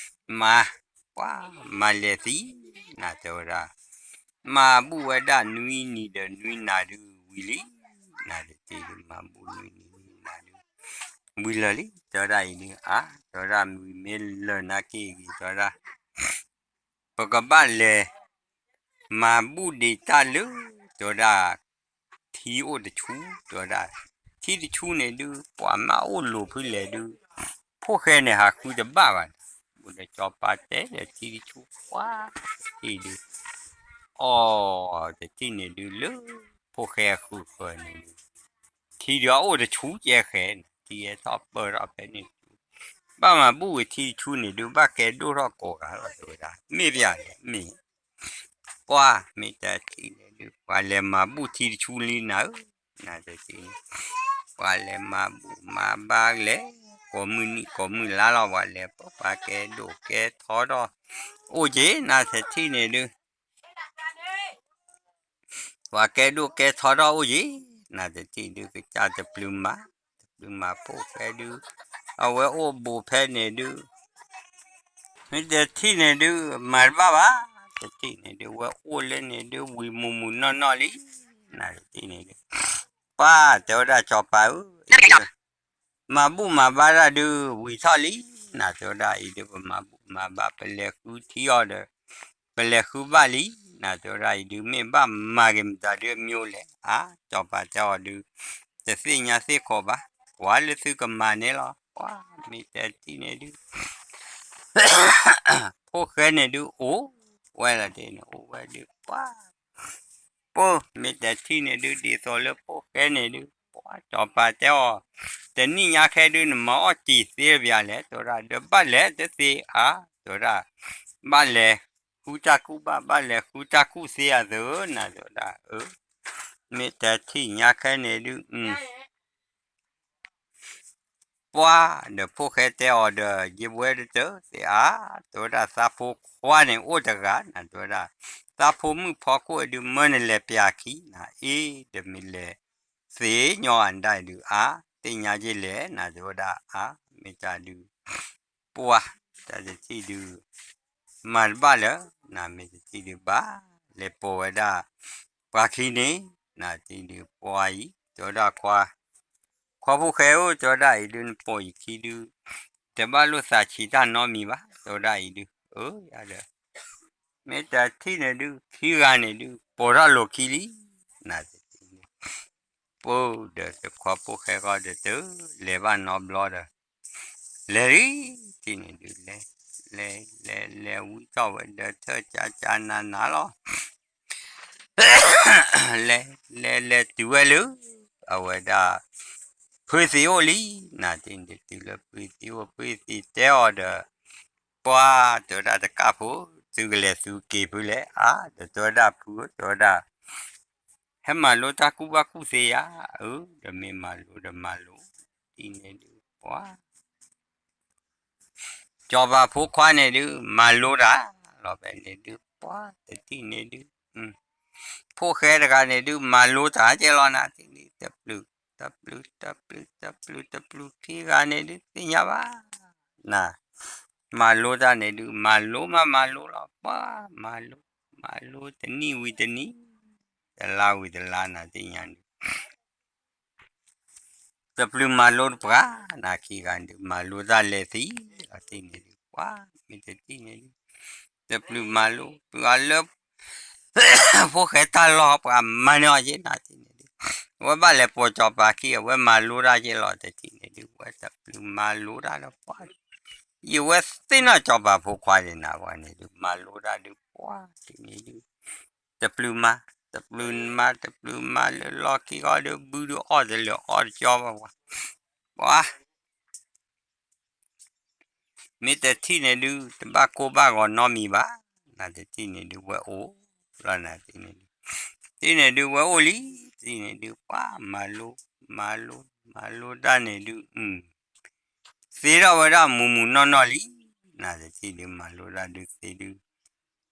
မၤ, ပှၢ်မၤလဲၤသံ, နၤတဲဝဲဒၣ်, မၤဘူၣ်ဝဲဒၣ်နွံနံၤဒီးနွံနၤဒုးဝံၤလံ, နၤတထံၣ်ဒုး မၤဘူၣ်နွံနံၤနွံနၤဒုး ဝံၤလၢာ်လံ တဲဝဲဒၣ်အံၤဒုး အါ တဲဝဲဒၣ်မ့ၢ်လၢာ်နာ်က့ဂ့ၤ တဲဝဲဒၣ် ပကဘၣ်လဲၤ မၤဘူၣ်ဒံးတၢ်လၢ တဲဝဲဒၣ် ထံအိၣ်တဆူ တဲဝဲဒၣ် ထံတဆူန့ၣ်ဒုး ပှၤမ့ၢ်အိၣ်လိၤဖုလဲၣ်ဒုး ဖိၣ်ဃဲန့ၣ်ဟးဃုတဘၣ်ဘၣ်န့ၣ် ဘူးဒီးကၠီၤပၤတဲဒီးထံတဆူ ပှၢ်တထံၣ်ဒုး အီ တထံၣ်န့ၣ်ဒုး လၢဖိၣ်ဃဲအဃုဃၢၤန့ၣ်ဒုး ထံဒုးအအိၣ်တဆူကဲဃဲန့ၣ် ထံဟဲထီၣ်ပၢၢ်ထီၣ်ဖဲန့ၣ် ဘၣ်မၤဘူၣ်ဝံၤထံတဆူန့ၣ်ဒုး ဘၣ်ကဲဒိၣ်ထီၣ်ကိးဂၤလီၤ တဲဝဲဒၣ် မ့ၢ်ပယၤလဲၣ် မ့ၢ် ပှၢ်မ့ၢ်တထံၣ်န့ၣ်ဒုး ပှၤလဲၤမၤဘူၣ်ထံတဆူလံနၤဧၢ, နၤတထံၣ်န့ၣ် ပှၤလဲၤမၤဘူၣ်မၤဘါလဲၣ် ကိးမုၢ်နံၤကိးမုၢ်လါလီၤ ပှၤလဲၤပှၤကဲဒိၣ်ကဲထီထီၣ် အိၣ်က့ၤ နၤတထံၣ်န့ၣ်ဒုး ပှၤကဲဒိၣ်ကဲထီထီၣ်အိၣ်က့ၤ နၤတထံၣ်ဒုး ကစၢ်တပျုၤမၤ တပျုၤမၤဖိၣ်ဃဲဒုး အဝဲအိၣ်ဘူးဖဲန့ၣ်ဒုး မ့ၢ်တထံၣ်န့ၣ်ဒုး မၤတဘၣ်ဘၣ် တထံၣ်န့ၣ်ဒုး ဝဲအိၣ်လၢန့ၣ်ဒုး ဝံၤမုၢ်မုၢ်နီၢ်နီၢ်လံ နၤတထံၣ်န့ၣ်ဒုး ပှၢ်တဲဝဲဒၣ်ကၠီၤပၤဧၢ မၤဘူၣ်မၤဘါတၢ်ဒုး ဝံၤထီၣ်လံ နၤတဲဝဲဒၣ်အံၤဒုး ပမၤဘူၣ်မၤဘါ ပလဲၤဃုထံအီၤဒီး ပလဲၤဃုဘၣ်လံ နၤတဲဝဲဒၣ်အံၤဒုး မ့ၢ်ဘၣ်မၤက့ၤမတၤဒုးအမျိုးလဲၣ် အါ ကၠီၤပၤတဲအီၤဒုး တသ့ၣ်ညါသ့ၣ်ခိးဘၣ် ကွၢ်လၢသုကမၤန့ၣ်လီၤ ပှၢ်မ့ၢ်တထံၣ်န့ၣ်ဒုး ဖိၣ်ဃဲန့ၣ်ဒုး အိၣ်ဝဲလီၤတ့ၢ်န့ၣ် အိၣ်ဝဲဒုး ပှၢ် ပှၢ်မ့ၢ်တထံၣ်န့ၣ်ဒုး ဒ်သိးလၢဖိၣ်ဃဲန့ၣ်ဒုး ပှၢ်ကၠီၤပၤတဲအီၤ တနံၣ်ညါခဲဒုး နမၤအီၣ်စံာ်သ့တပျးလဲၣ် တဲဝဲဒၣ် ဒီးဘၣ်လဲၤတသ့အါ တဲဝဲဒၣ် ဘၣ်လဲၤဃုတၢ်ကူၣ်ဘၣ် ဘၣ်လဲၤဃုတၢ်ကူၣ်သ့အသိး နၤတဲဝဲဒၣ် အၢ မ့ၢ်တထံၣ်ညါခဲန့ၣ်ဒုး ပှၢ်ဒီးဖိၣ်ဃဲတဲအီၤဒီး ယဝဲဒၣ်တသ့အါ တဲဝဲဒၣ်သးဖိခွါန့ၣ်အိၣ်တဂၤ နၤတဲဝဲဒၣ် သးဖိမုၣ်ဖီခိၣ်အဒုး မၢနလဲၤပျးခံ နၤအ့ ဒီးမ့ၢ်လဲၤသ့ညီအဒၣ်ဒုး အါ သ့ၣ်ညါယ့ၢ်လဲၣ် နၤတဲဝဲဒၣ် အါ မ့ၢ်တၢ်ဒုး ပှၢ် တၢ်တထံၣ်ဒုး မၤတဘၣ်လၢ နၤမ့ၢ်တထံၣ်ဒုးဘၣ် လဲၤပိာ်ဝဲဒၣ် ပှၤခံန့ၣ် နၤတထံၣ်ဒုး ပှၢ်အံၤ တဲဝဲဒၣ်ခွါ ခွါဖိၣ်ဃဲဧၢ တဲဝဲဒၣ်အံၤဒုး နပိာ်ယခံဒုး တဘၣ်လိၣ်သးဆံးတၢ်နီတမံၤဘၣ် တဲဝဲဒၣ်အံၤဒုး အၢ ယၤဒီး မ့ၢ်တထံၣ်န့ၣ်ဒုး ခံဂၤန့ၣ်ဒုး ပိာ်ထီၣ်လိာ်ခံလံ နၤတထံၣ်န့ၣ် ပှၢ်ဒီးတခွါဖိၣ်ဃဲဃီဒီးတ လဲၤဘၣ်နီတဘျီဒီး လဲၤလံ တထံၣ်န့ၣ်ဒုး လဲၤ လဲၤ လဲၤ လဲၤဝံထီၣ်ဝဲဒီးထၢၣ်ကၠးကၠးနးနးလီၤ လဲၤ လဲၤ လဲၤတုၤဝဲလၢ အဝဲဒၣ် ဖုသံးအိၣ်လံ နၤတထံၣ်န့ၣ်ဒုး တုၤလၢဖုသံးအိၣ် ဖုသံးတဲအီၤဒီး ပှၢ်တဲဝဲဒၣ်တကၣ်ဖိ သုကလဲၤသုက့ၤဖုလဲၣ် အါ ဒီးတဲဝဲဒၣ်ဖုဧၢ တဲဝဲဒၣ် ဟဲမၤလိတၢ်ကူၣ်ဘၣ်ကူၣ်သ့ဧါ အၢ ဒီးမ့ၢ်မၤလိဒီးမၤလိ တထံၣ်န့ၣ်ဒုး ပှၢ် ကၠီၤပၤဖိခွါန့ၣ်ဒုး မၤလိတၢ်လီၤ ဖဲန့ၣ်ဒုး ပှၢ်တထံၣ်န့ၣ်ဒုး ဖိၣ်ဃဲတဂၤန့ၣ်ဒုး မၤလိတၢ်ကဲလီၤ နၤတထံၣ်န့ၣ် တပျုး တပျုး တပျုး တပျုး ခံဂၤန့ၣ်ဒုး သ့ၣ်ညါဘၣ် နၤ မၤလိတၢ်န့ၣ်ဒုး မၤလိမးမၤလိလီၤ ပှၢ် မၤလိ မၤလိတနံၣ်ဝံၤတနံၣ် တလါဝံၤတလါ နၤသ့ၣ်ညါန့ၣ် တပျုးမၤလိတပှၤ နၤခံဂၤဒုး မၤလိတၢ်လဲၤသံ အီၤတထံၣ်န့ၣ်ဒုး ပှၢ်မ့ၢ်တထံၣ်န့ၣ်ဒုး တပျုးမၤလိ ပှၤလၢ ဖိၣ်ဃဲတၢ်လီၢ်ပှၤမၤန့ၢ်အီၤက့ နၤတထံၣ်န့ၣ်ဒုး ဝဲဘၣ်လဲၤပိာ်ကၠီၤပၤခံ အဝဲမၤလိတၢ်က့လီၤ တထံၣ်န့ၣ်ဒုး ဝဲတပျုးမၤလိတၢ်ဒီးပှၤ ယဝဲသ့ၣ်နီၣ်ကၠီၤပၤဖိခွါန့ၣ် နၤပှၤန့ၣ်ဒုး မၤလိတၢ်ဒုး ပှၢ်တထံၣ်န့ၣ်ဒုး တပျုးမၤ တပျုးမၤ တပျုးမၤလၢလီၢ်ခံဂီၢ်ဒီး ဘုဒုးအီၣ်တလၢာ်အီၣ်တကၠီဘၣ်ပှၤ ပှၤ မ့ၢ်တထံၣ်န့ၣ်ဒုး တဘၣ်ကိၢ်ဘၣ်ဂီၤနီတမံၤဘၣ် နၤတထံၣ်န့ၣ်ဒုး ဝဲအိၣ်လီၤ နၤတထံၣ်န့ၣ်ဒုး တထံၣ်န့ၣ်ဒုး ဝဲအိၣ်လံ တထံၣ်န့ၣ်ဒုး ပှၤမၤလိ မၤလိ မၤလိတၢ်န့ၣ်ဒုး သ့ထီၣ်ဝဲဒၣ်မုၢ်မုၢ်နီၢ်နီၢ်လံ နတထံၣ်ဒုးမၤလိတၢ်ဒုးသ့ဒုး,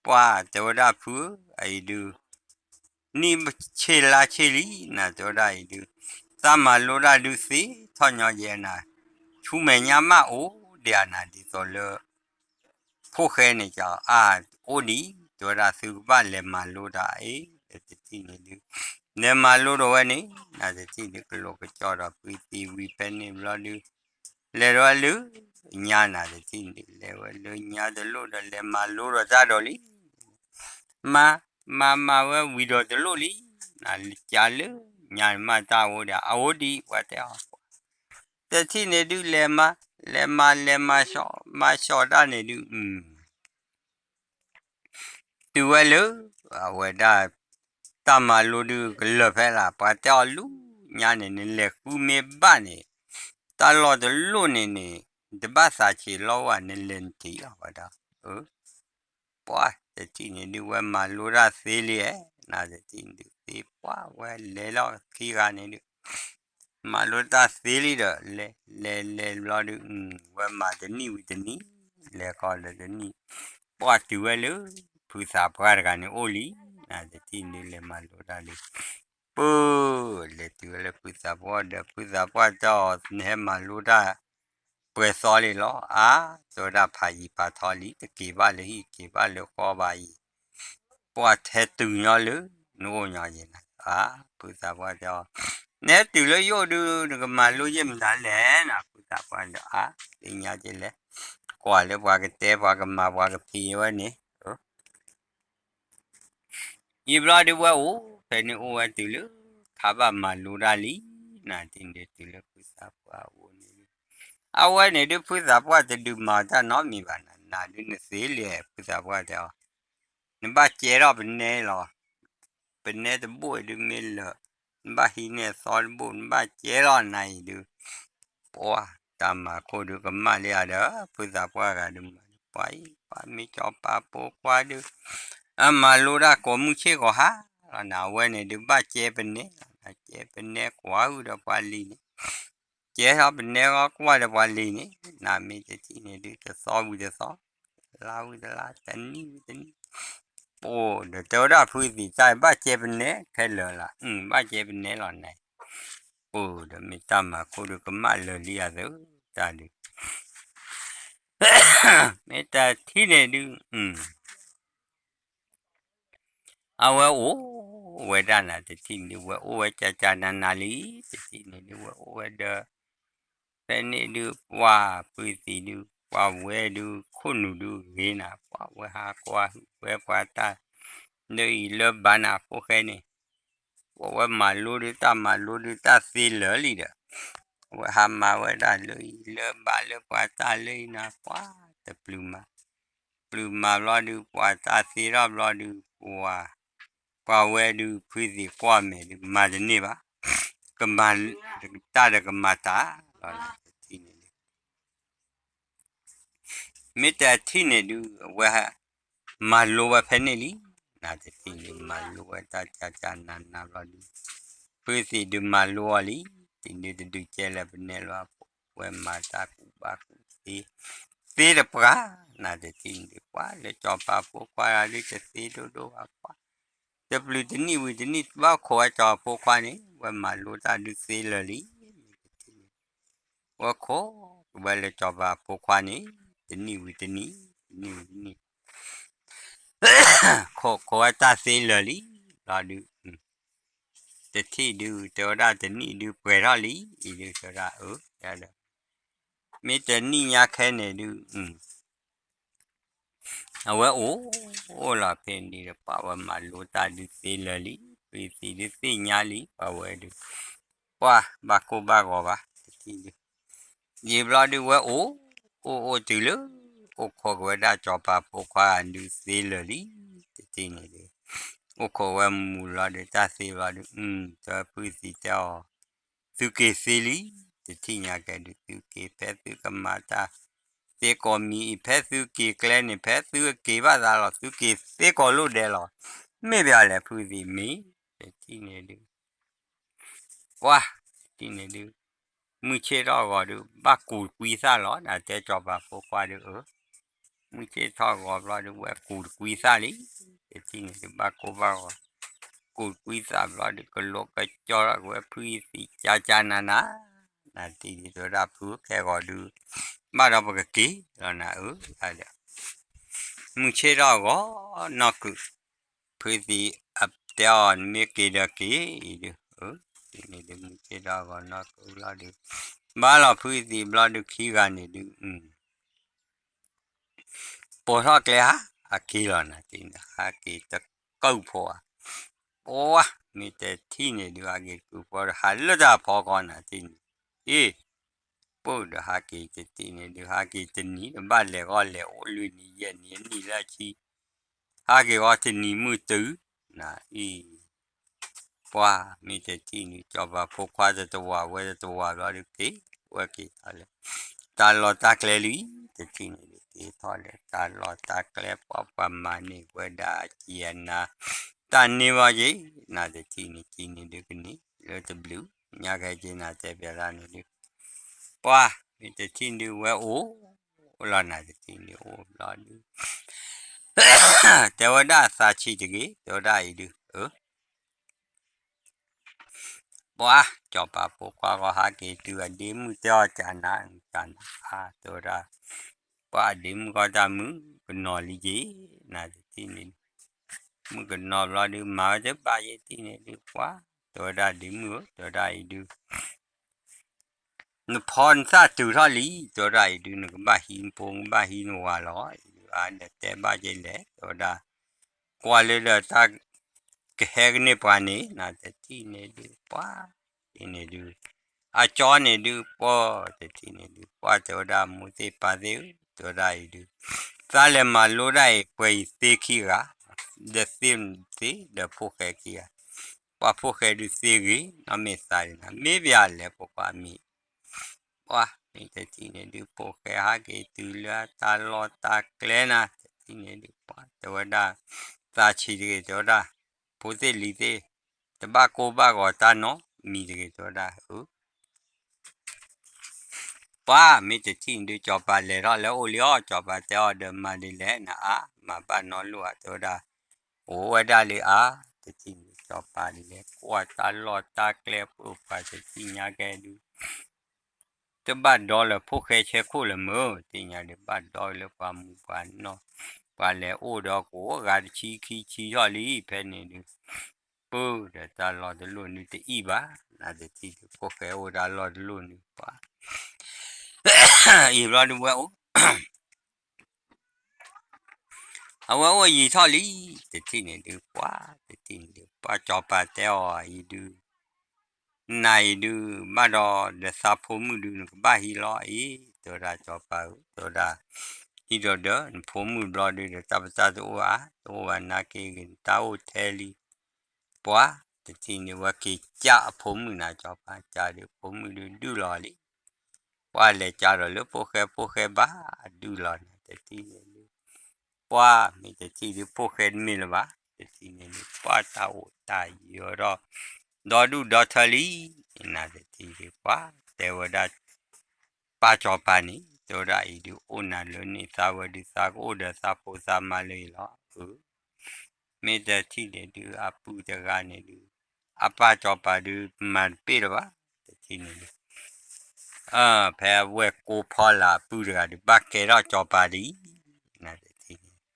ပှၢ်တဲဝဲဒၣ်ဖုဧၢ အအံၤဒုး နံၣ်ဆ့လါဆ့လံ နတဲဝဲဒၣ်အံၤဒုး, သးမၤလိတၢ်ဒုးသ့ထီၣ်ညီယဲနၤ, ဆူမဲာ်ညါမးအိၣ်ဒံးအနၤဒ်သိးလၢ ဖိၣ်ဃဲန့ၣ်က အါ အိၣ်ဒံး တဲဝဲဒၣ်သုကဘၣ်လဲၤမၤလိတၢ်အံၤ တထံၣ်န့ၣ်ဒုး, လဲၤမၤလိဒီးဝဲန့ၣ် နတထံၣ်ဒုး ကလိာ်ကကၠီဒီးဖုသံဝံၤဖဲန့ၣ်ဘျီဒုး, လဲၤဒီးဝဲလၢညါ နတထံၣ်န့ၣ်ဒုး လဲၤဝဲလၢညါတလိၣ်ဒီး လဲၤမၤလိဒီးတၢ်ဒီးလံ မၤ မၤမၤဝဲဝံၤဒီးတလိၣ်လံ, နကလၢညါမးတၢ်အိၣ်ဒံး အအိၣ်ဒံး ပှၤတဲအီၤ, တထံၣ်န့ၣ်ဒုး လဲၤမၤ လဲၤမၤ လဲၤမၤဆှီ မၤဆှီတၢ်န့ၣ်ဒုး တုၤဝဲလၢ အဝဲဒၣ် တၢ်မၤလိဒုးကလၢာ်ဖဲလၢ် ပှၤတဲအီၤလူညါန့ၣ် နလဲၤဃုမ့ၢ်ဘၣ်န့ၣ် တၢ်လီၢ်တလိၣ်န့ၣ်န့ၣ် တဘၣ်သးဆံးလီၤဝဲ နလဲၤနထံၣ်လီၤဝဲဒၣ် ပှၢ်တထံၣ်န့ၣ်ဒုး ဝဲမၤလိတၢ်သ့လံဧါ နတထံၣ်န့ၣ်ဒုး သ့ပှၢ်ဝဲလဲၤလီၤခံဂၤန့ၣ်ဒုး မၤလိတၢ်သ့လံဒီး လဲၤလဲၤလဲၤဘျီဒုး ဝဲမၤတနံၣ်ဝံၤတနံၣ် လဲၤကီးဒီးတနံၣ် ပှၢ်တုၤဝဲလၢ ဖုသးပှၢ်တဂၤန့ၣ်အိၣ်လံ နတထံၣ်န့ၣ်ဒုး လဲၤမၤလိတၢ်ဒုး ပၢ် လဲၤတုၤဝဲလၢဖုသးပှၢ်ဒီး ဖုသးပှၢ်တဲအီၤ နဟဲမၤလိတၢ် ပှဲၤသီလံလီၤ အါ တဲဝဲဒၣ်ဖးယံၤဖးထီလံ တက့ၤဘၣ်လၢဟံၣ် က့ၤဘၣ်လၢဃီဘၣ်အံၤ ပှၢ်ထဲတုၤညီလၢ နအိၣ်ညီယဲနၤ အါ ဖုသးပှၢ်တဲအီၤ နဟဲတုၤလၢယအိၣ်ဒုး နကမၤလိယဲၢ်မတၤလဲၣ် နဖုသးပှၢ်ဒီး အါ သ့ၣ်ညါက့လဲၣ် ကွၢ်လၢပှၤကတဲ ပှၤကမၤ ပှၤကဖံးဝဲန့ၣ် ယံာ်ဘျီဒုးဝဲအိၣ် ဖဲန့ၣ်အိၣ်ဝဲတုၤလၢ ခါဘၣ်မၤလိတၢ်လံ နတထံၣ်န့ၣ်ဒုး တုၤလၢဖုသးပှၢ်အအိၣ်န့ၣ် အဝဲန့ၣ်ဒုး ဖုသးပှၢ်တဒုးမၤတၢ်နီတမံၤဘၣ် နနၤဒုးနသ့လံ ဖုသးပှၢ်တဲအီၤ နဘၣ်ကဲထီၣ်ပနဲလီၤ ပနဲတဘိၣ်အံၤဒုးမ့ၢ်လၢာ် နဘၣ်ဟံးန့ၢ်အသီတဘိၣ် နဘၣ်ကဲလီၤနၤအံၤဒုး ပှၢ်တၢ်မၤခိၣ်ဒုးကမၣ်လံဧါဒီး ဖုသးပှၢ်ဂၤဒုးမၤဒုး ပှၢ်အံၤ ပှၢ်မ့ၢ်စီၤပၤဖိခွါဒုး အမၤလိတၢ်ကိးမုၢ်ဆ့ၣ်ကိးဟါလီၤ နဝဲန့ၣ်ဒုးဘၣ်ကဲပနဲလီၤ နကဲပနဲကွၢ်ဟုၣ်ဒီးပှၤလံၤန့ၣ် ကဲထီၣ်ပနဲဂီၢ်ကွၢ်ဒီးပှၤလံၤန့ၣ် နမ့ၢ်တထံၣ်န့ၣ်ဒုး တသီဝံၤတသီ တလါဝံၤတလါ တနံၣ်ဝံၤတနံၣ် ပှၢ်ဒီးတဲဝဲဒၣ်ဖုသံးတၢ် ဘၣ်ကဲပနဲခဲလၢာ်လီၤ ဘၣ်ကဲပနဲလီၤနၤ ပှၢ်ဒီးမ့ၢ်တၢ်မၤခိၣ်ဒုးကမၣ်လၢာ်လံအသး တၢ်ဒုး မ့ၢ်တထံၣ်န့ၣ်ဒုး အဝဲအိၣ်ဝဲဒၣ်နၤ တထံၣ်န့ၣ်ဒုး ဝဲအိၣ်ဝဲကကနနၤလံ တထံၣ်န့ၣ်ဒုး ဝဲအိၣ်ဝဲဒီး ဖဲန့ၣ်ဒုး ပှၢ်ဖုသံးဒုး ပှၢ်ဝဲဒုး ခိၣ်နူာ်ဒုးဂ့ၤနၤ ပှၢ်ဝဲဟးကွၢ်ဟုၣ်ဝဲပှၤတၢ် လၢအံၤလၢဘၣ်နၤဖိၣ်ဃဲန့ၣ် ပှၢ်ဝဲမၤလိဒုးတၢ်မၤလိဒုးတၢ်သ့လၢာ်လံဒီး ဝဲဟးမၤဝဲဒၣ်လၢအံၤလၢဘၣ်လၢပှၤတၢ်လၢအံၤနၤ ပှၢ်တပျုၤမၤ ပျုၤမၤဘျီဒုး ပှၢ်တၢ်သ့ထီၣ်ဘျီဒုး ပှၢ် ပှၢ်ဝဲဒုး ဖုသံးကွၢ်မဲာ်ဒုး မၤတန့ၢ်ဘၣ် ကမၤတၢ်ဒီးကမၤတၢ်လီၤ တထံၣ်န့ၣ်ဒုး မ့ၢ်တထံၣ်န့ၣ်ဒုး အဝဲ မၤလိဝဲဖဲန့ၣ်လံ နတထံၣ်န့ၣ် မၤလိဝဲတၢ်ကကနနၤဘျီဒုး ဖုသံးဒုးမၤလိအီၤလံ တံၤဒုးတဒုးကဲလၢပနဲလီၤ ဝဲမၤတၢ်ကူၣ်ဘၣ်ကူၣ်သ့ သ့တပှၢ် နတထံၣ်န့ၣ်ဒုး ပှၢ်လၢစီၤပၤဖိခွါဒုးတသ့ဒိၣ်ဒိၣ်ဘၣ်ပှၢ် တပျုၤတနံၣ်ဝံၤတနံၣ် ဘၣ်ခိးဝဲစီၤပၤဖိခွါန့ၣ် ဝဲမၤလိတၢ်ဒုးသ့လၢာ်လံ တထံၣ်န့ၣ် ဝဲခိးကဝဲလၢစီၤပၤဖိခွါန့ၣ် တနံၣ်ဝံၤတနံၣ် တနံၣ်ဝံၤတနံၣ် ခိးခိးဝဲတၢ်သ့လၢာ်လံ ဘျီဒုး တထံၣ်ဒုး တဲဝဲဒၣ်တနံၣ်ဒုးပှဲၤထီၣ်လံ အံၤဒုးတဲဝဲဒၣ်အၢ ဒီး မ့ၢ်တနံၣ်ညါခဲန့ၣ်ဒုး အဝဲအိၣ် အိၣ်လီၤဖဲန့ၣ်ဒီး ပှၢ်ဝဲမၤလိတၢ်ဒုးသ့လၢာ်လံ ဖုသံးဒုးသ့ၣ်ညါလံ ပှၢ်ဝဲဒုး ပှၢ်ဘၣ်ကိၢ်ဘၣ်ဂီၤဘၣ် တထံၣ်ဒုး ယံာ်ဘျီဒုးဝဲအိၣ် အိၣ်အိၣ်တုၤလၢ အိၣ်ခိးကဝဲဒၣ်စီၤပၤဖိခွါဒုးသ့လၢာ်လံ တထံၣ်န့ၣ်ဒုး အိၣ်ခိးဝဲမူလီၤဒုး တၢ်သ့ဘျီဒုး တဲဖုသံးတဲအီၤ သုက့ၤသ့လံ တထံၣ်ညါကဲဒုး သုက့ၤဖဲသုကမၤတၢ် သ့ကိးမံၤအံၤ ဖဲသုက့ၤကျဲန့ၣ် ဖဲသုက့ၤဘၣ်သးလီၤ သုက့ၤသ့ကိးလိၣ်ဒဲးလီၤ မ့ၢ်ပယီၤလဲၣ် ဖုသံးမ့ၢ် တထံၣ်န့ၣ်ဒုး ပှၢ် တထံၣ်န့ၣ်ဒုး မုၢ်ဆ့ၣ်ထီၣ်ဂီၤဒုး ဘၣ်ကူးကွံသၣ်လီၤ နတဲစီၤပၤဖိခွါဒုးအၢ မုၢ်ဆ့ၣ်ထီၣ်ဂီၤဘျီဒုး ဝဲကူးတကွံသၣ်လံ, တထံၣ်န့ၣ်ဒုး ဘၣ်ကိၢ်ဘၣ်ဂီၤ, ကူးတကွံသၣ်ဘျီဒုး ကလိကကၠီထီၣ်က့ၤဝဲဖုသံး ကၠါကၠါနးနး, နတထံၣ်ဒုး တဲဝဲဒၣ် ဖုခဲဂီၤဒုး ဘၣ်ဒီးပကက့ၤလီၤနၤဧၢ, ဒီး မုၢ်ဆ့ၣ်ထီၣ်ဂီၤနီၢ်ကုး, ဖုသံး အတဲအီၤ နမ့ၢ်က့ၤဒီးက့ၤအံၤဒုး, တထံၣ်န့ၣ်ဒုး မုၢ်ဆ့ၣ်ထီၣ်ဂီၤနီၢ်ကုးဘျီဒုး, ဘၣ်လီၤဖုသံးဘျီဒုး ခံဂၤန့ၣ်ဒုး ပိာ်ထီၣ်ကျဲဟးက့ၤလီၤနၤတထံၣ်န့ၣ် ဟးက့ၤတကူာ်ဖိဧါ, ပှၤ မ့ၢ်တထံၣ်န့ၣ်ဒုး ဟးက့ၤတကူာ်ဖိဒီး ဟးလၢတၢ်ဖီကီနၤတထံၣ်န့ၣ်, အ့ ပၢ်ဒီးဟးက့ၤတထံၣ်န့ၣ်ဒုး ဟးက့ၤတနံၤဒီး ဘၣ်လဲၤဂီၢ်လဲၤအိၣ်လွံၢ်နံၤယဲၢ်နံၤအနံၣ်လၢအဆံ ဟးက့ၤဂီၤတနံၤမုၢ်တုၤ နၤအံၤ, ပှၤ မ့ၢ်တထံၣ်န့ၣ် စီၤပၤဖိခွါတတဝၤဝဲတတဝၤဘျီဒုးက့ၤ, ဝဲက့ၤထီၣ်လၢ တၢ်လီၢ်တၢ်ကျဲလံ, တထံၣ်န့ၣ်ဒုး က့ၤထီၣ်လၢတၢ်လီၢ်တၢ်ကျဲ ပှၤပှၤမၤန့ၢ်ဝဲဒၣ်အကံၢ်အနါ, တၢ်န့ၢ်ဘၣ်က့ၤ နၤတထံၣ်န့ၣ် ကံၢ်န့ၣ်ဒုးကန့ၢ်လၢတဘျုး, ညါခဲက့ၤနၤတဲဘၣ်ဒၣ်န့ၣ်ဒုး, ပှၤ မ့ၢ်တထံၣ်ဒုးဝဲအိၣ်လီၤနၤတထံၣ်န့ၣ်အိၣ်ဘျီဒုး တဲဝဲဒၣ်သးဆံးတဂ့ၤ တဲဝဲဒၣ်အံၤဒုး, ပှၤ စီၤပၤဖိခွါဂီၤဟးက့ၤတုၤအဒ့မုၣ်တဲအီၤ ကနၤ ကနၤဧါ တဲဝဲဒၣ်, ပှၤအဒ့မုၣ်ကီၢ်တၢ်မုၣ်ကနီၤလံက့ၤ နၤတထံၣ်န့ၣ်, မုၣ်ကနီၤဘျီဒုး မၤဝဲတဘၣ်ယဲၢ်ထံၣ်န့ၣ်ဒုး ပှၤ တဲဝဲဒၣ်ဒ့မုၣ်ဧၢ တဲဝဲဒၣ်အံၤဒုး နဖီနသၣ်တုၤထီၣ်လံ တဲဝဲဒၣ်အံၤဒုး နကဘၣ်ဟံးနဖိ နကဘၣ်ဟံးနဝၤလီၤ အံၤဒုး အါဒီးတဲဘၣ်က့ၤလဲၣ် တဲဝဲဒၣ်, ကွၢ်လၢဒီးတၢ် ကဟဲကန့ၢ်ပှၤန့ၣ် နတထံၣ်န့ၣ်ဒုး ပှၤ တထံၣ်န့ၣ်ဒုး အကၠီန့ၣ်ဒုး ပှၤ တထံၣ်န့ၣ်ဒုး ပှၤ တဲဝဲဒၣ် မိၢ်သ့ၣ်ပၢ်သ့ၣ်ဧၢ တဲဝဲဒၣ်အံၤဒုး သးလဲၤမၤလိဒၣ်အံၤ ပှဲၤအံၤသ့ခံဂၤ ဒီးသ့ၣ်သ့ၣ်ဒီးဖိၣ်ဃဲခံဂၤ, ပှၤဖိၣ်ဃဲဒုးသ့ဂ့ၤ နီၢ်မ့ၢ်သးဒ်နၤ မ့ၢ်ပယၤလဲၤဖိခွါမံၤ, ပှၤ မ့ၢ်တထံၣ်န့ၣ်ဒုး ဖိၣ်ဃဲဟးက့ၤတုၤလၢတၢ်လီၢ်တၢ်ကျဲနၤ တထံၣ်န့ၣ်ဒုး ပှၤ တဲဝဲဒၣ်, သးဆံးတဂ့ၤ တဲဝဲဒၣ်, ဖိသ့ၣ်လံၤသ့ၣ်, တဘၣ်ကိၢ်ဘၣ်ဂီၤတၢ်နီတမံၤတဂ့ၤ တဲဝဲဒၣ်, အၢ ပှၤ မ့ၢ်တထံၣ်န့ၣ်ဒုး စီၤပၤလဲၤထီၣ်လၢအိၣ်လံအီၤ စီၤပၤတဲအီၤဒီး မၤဒ်လဲၣ်နအါ မၤဘၣ်နီတလိၣ်ဧါ တဲဝဲဒၣ်, အိၣ်ဝဲဒၣ်လံအါ, တထံၣ်န့ၣ် စီၤပၤဒ်လဲၣ် ကွၢ်တၢ်လီၢ်တၢ်ကျဲ ပှၤတထံၣ်ညါကဲဒုး တဘၣ်ဒီလၢဖိၣ်ဃဲဆဲခိၣ်လၢၤမုၢ် သ့ၣ်ညါဒုး ဘၣ်ဒီလၢပှၤမူပှၤနီၢ်, ပှၤလဲၤအိၣ်ဒီးကိးဂၤတဆံခံဆံထီၣ်လံ ဖဲန့ၣ်ဒုး ပၢ်ဒီးတၢ်လီၢ်တလိၣ်နုတအံၣ်ဘၣ်, နတထံၣ်ဒုး ဖိၣ်ဃဲအိၣ်တၢ်လီၢ်တလိၣ်နု ပှၤ အံၤဘျီဒုးဝဲအိၣ် အဝဲအိၣ်ယံာ်ထီၣ်လံ, တထံၣ်န့ၣ်ဒုး ပှၤ တထံၣ်န့ၣ်ဒုး ပှၤစီၤပၤတဲအီၤအံၤဒုး, နၤအံၤဒုး ဘၣ်ဒီးဒီးသးဖိမုၣ်ဒုး နကဘၣ်ဟံးလီၤအံၤ, တဲဝဲဒၣ်စီၤပၤဧၢ တဲဝဲဒၣ်, ဟံးဒီးဒီးနဖိမုၣ်ဘျီဒုးဒီး တၢ်ပတၢ်တအိၣ်ဧါ, တအိၣ်ဘၣ်နာ်က့ဂ့ၤ နတၢ်အိၣ်ထဲလံ ပှၤ တထံၣ်န့ၣ်ဝဲက့ၤကၢ်အဖိမုၣ်နၤ စီၤပၤကၢ်ဒုး ဖိမုၣ်ဒုးဒုၣ်လီၤလံ, ပှၤလဲၤကၢ်ဒီးလၢဖိၣ်ဃဲ ဖိၣ်ဃဲဘၣ်ဒုၣ်လီၤနၤ တထံၣ်န့ၣ်ဒုး, ပှၤမ့ၢ်တထံၣ်ဒုး ဖိၣ်ဃဲတမ့ၢ်လၢၤဘၣ်, တထံၣ်န့ၣ်ဒုး ပှၤတၢ်အိၣ်တၢ်ယၢၤဒီး ဒီဒူၣ်ဒီထၢလံ, နၤတထံၣ်ဒုး ပှၤတဲဝဲဒၣ် ပၢ်စီၤပၤန့ၣ် တဲဝဲဒၣ်အံၤဒုး အိၣ်နၤလၢန့ၣ် သးဝဲဒုး သးကအိၣ်ဒီးသးဖိသးမါလၢအံၤလီၤ, အၢ မ့ၢ်တထံၣ်န့ၣ်ဒုး အပုၢ်တဂၤန့ၣ်ဒုး အပၢ်စီၤပၤဒုး မၤတပ့ၢ်လၢၤဘၣ်, တထံၣ်န့ၣ်ဒုး ဖဲအဝဲၢ်ကိးဖီလာ်အပုၢ်တဂၤဒုး ဘၣ်ကဲထီၣ်စီၤပၤလံ, နတထံၣ်န့ၣ်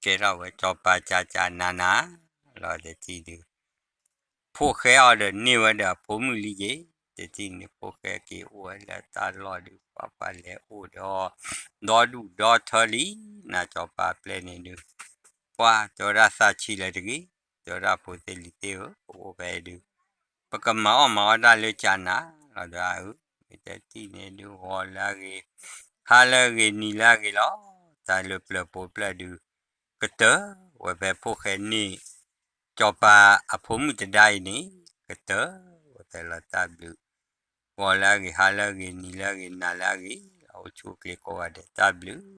ကဲထီၣ်ဝဲစီၤပၤကၢ်ကၢ်နးနး လီၤတထံၣ်ဒုး ဖိၣ်ဃဲအီၤဒီးန့ၢ်ဝဲဒီးအဖိမုၣ်လံက့ၤ, တထံၣ်န့ၣ် ဖိၣ်ဃဲက့ၤအိၣ်ဝဲလၢတၢ်လီၢ်ဒုး ပှၤပှၤလဲၤအိၣ်ဒီး ဒီဒူၣ်ဒီထၢလံ, နၤစီၤပၤပျဲၢ်န့ၣ်ဒုး ပှၤတဲဝဲဒၣ်သးဆံးလၢၤတဂ့ၤ, တဲဝဲဒၣ်ဖိသ့ၣ်လံၤသ့ၣ်ဧၢ, ပအိၣ်ဖဲဒုး ပကမၤအီၣ်မၤအီတၢ်လၢကၢ်နၤ လီၤဒီးအၢ, မ့ၢ်တထံၣ်န့ၣ်ဒုး ဂီၤလၢအဂ့ၤ, ဟါလၢအဂ့ၤ နံၤလၢအဂ့ၤလီၤ, တၢ်လၢပျၢၤပိာ်ပျၢၤဒုး ကတၢၢ်ဝဲဖဲဖိၣ်ဃဲန့ၣ် စီၤပၤအဖိမုၣ်တဒါအံၤန့ၣ် ကတၢၢ်ဝဲဖဲလီၤတၢ်ဘျုး, ဂီၤလၢအဂ့ၤ ဟါလၢအဂ့ၤ နံၤလၢအဂ့ၤ နၤလၢအဂ့ၤ, အိၣ်ဆူၣ်အိၣ်ချ့ကိးဂၤဒဲး တၢ်ဘျုး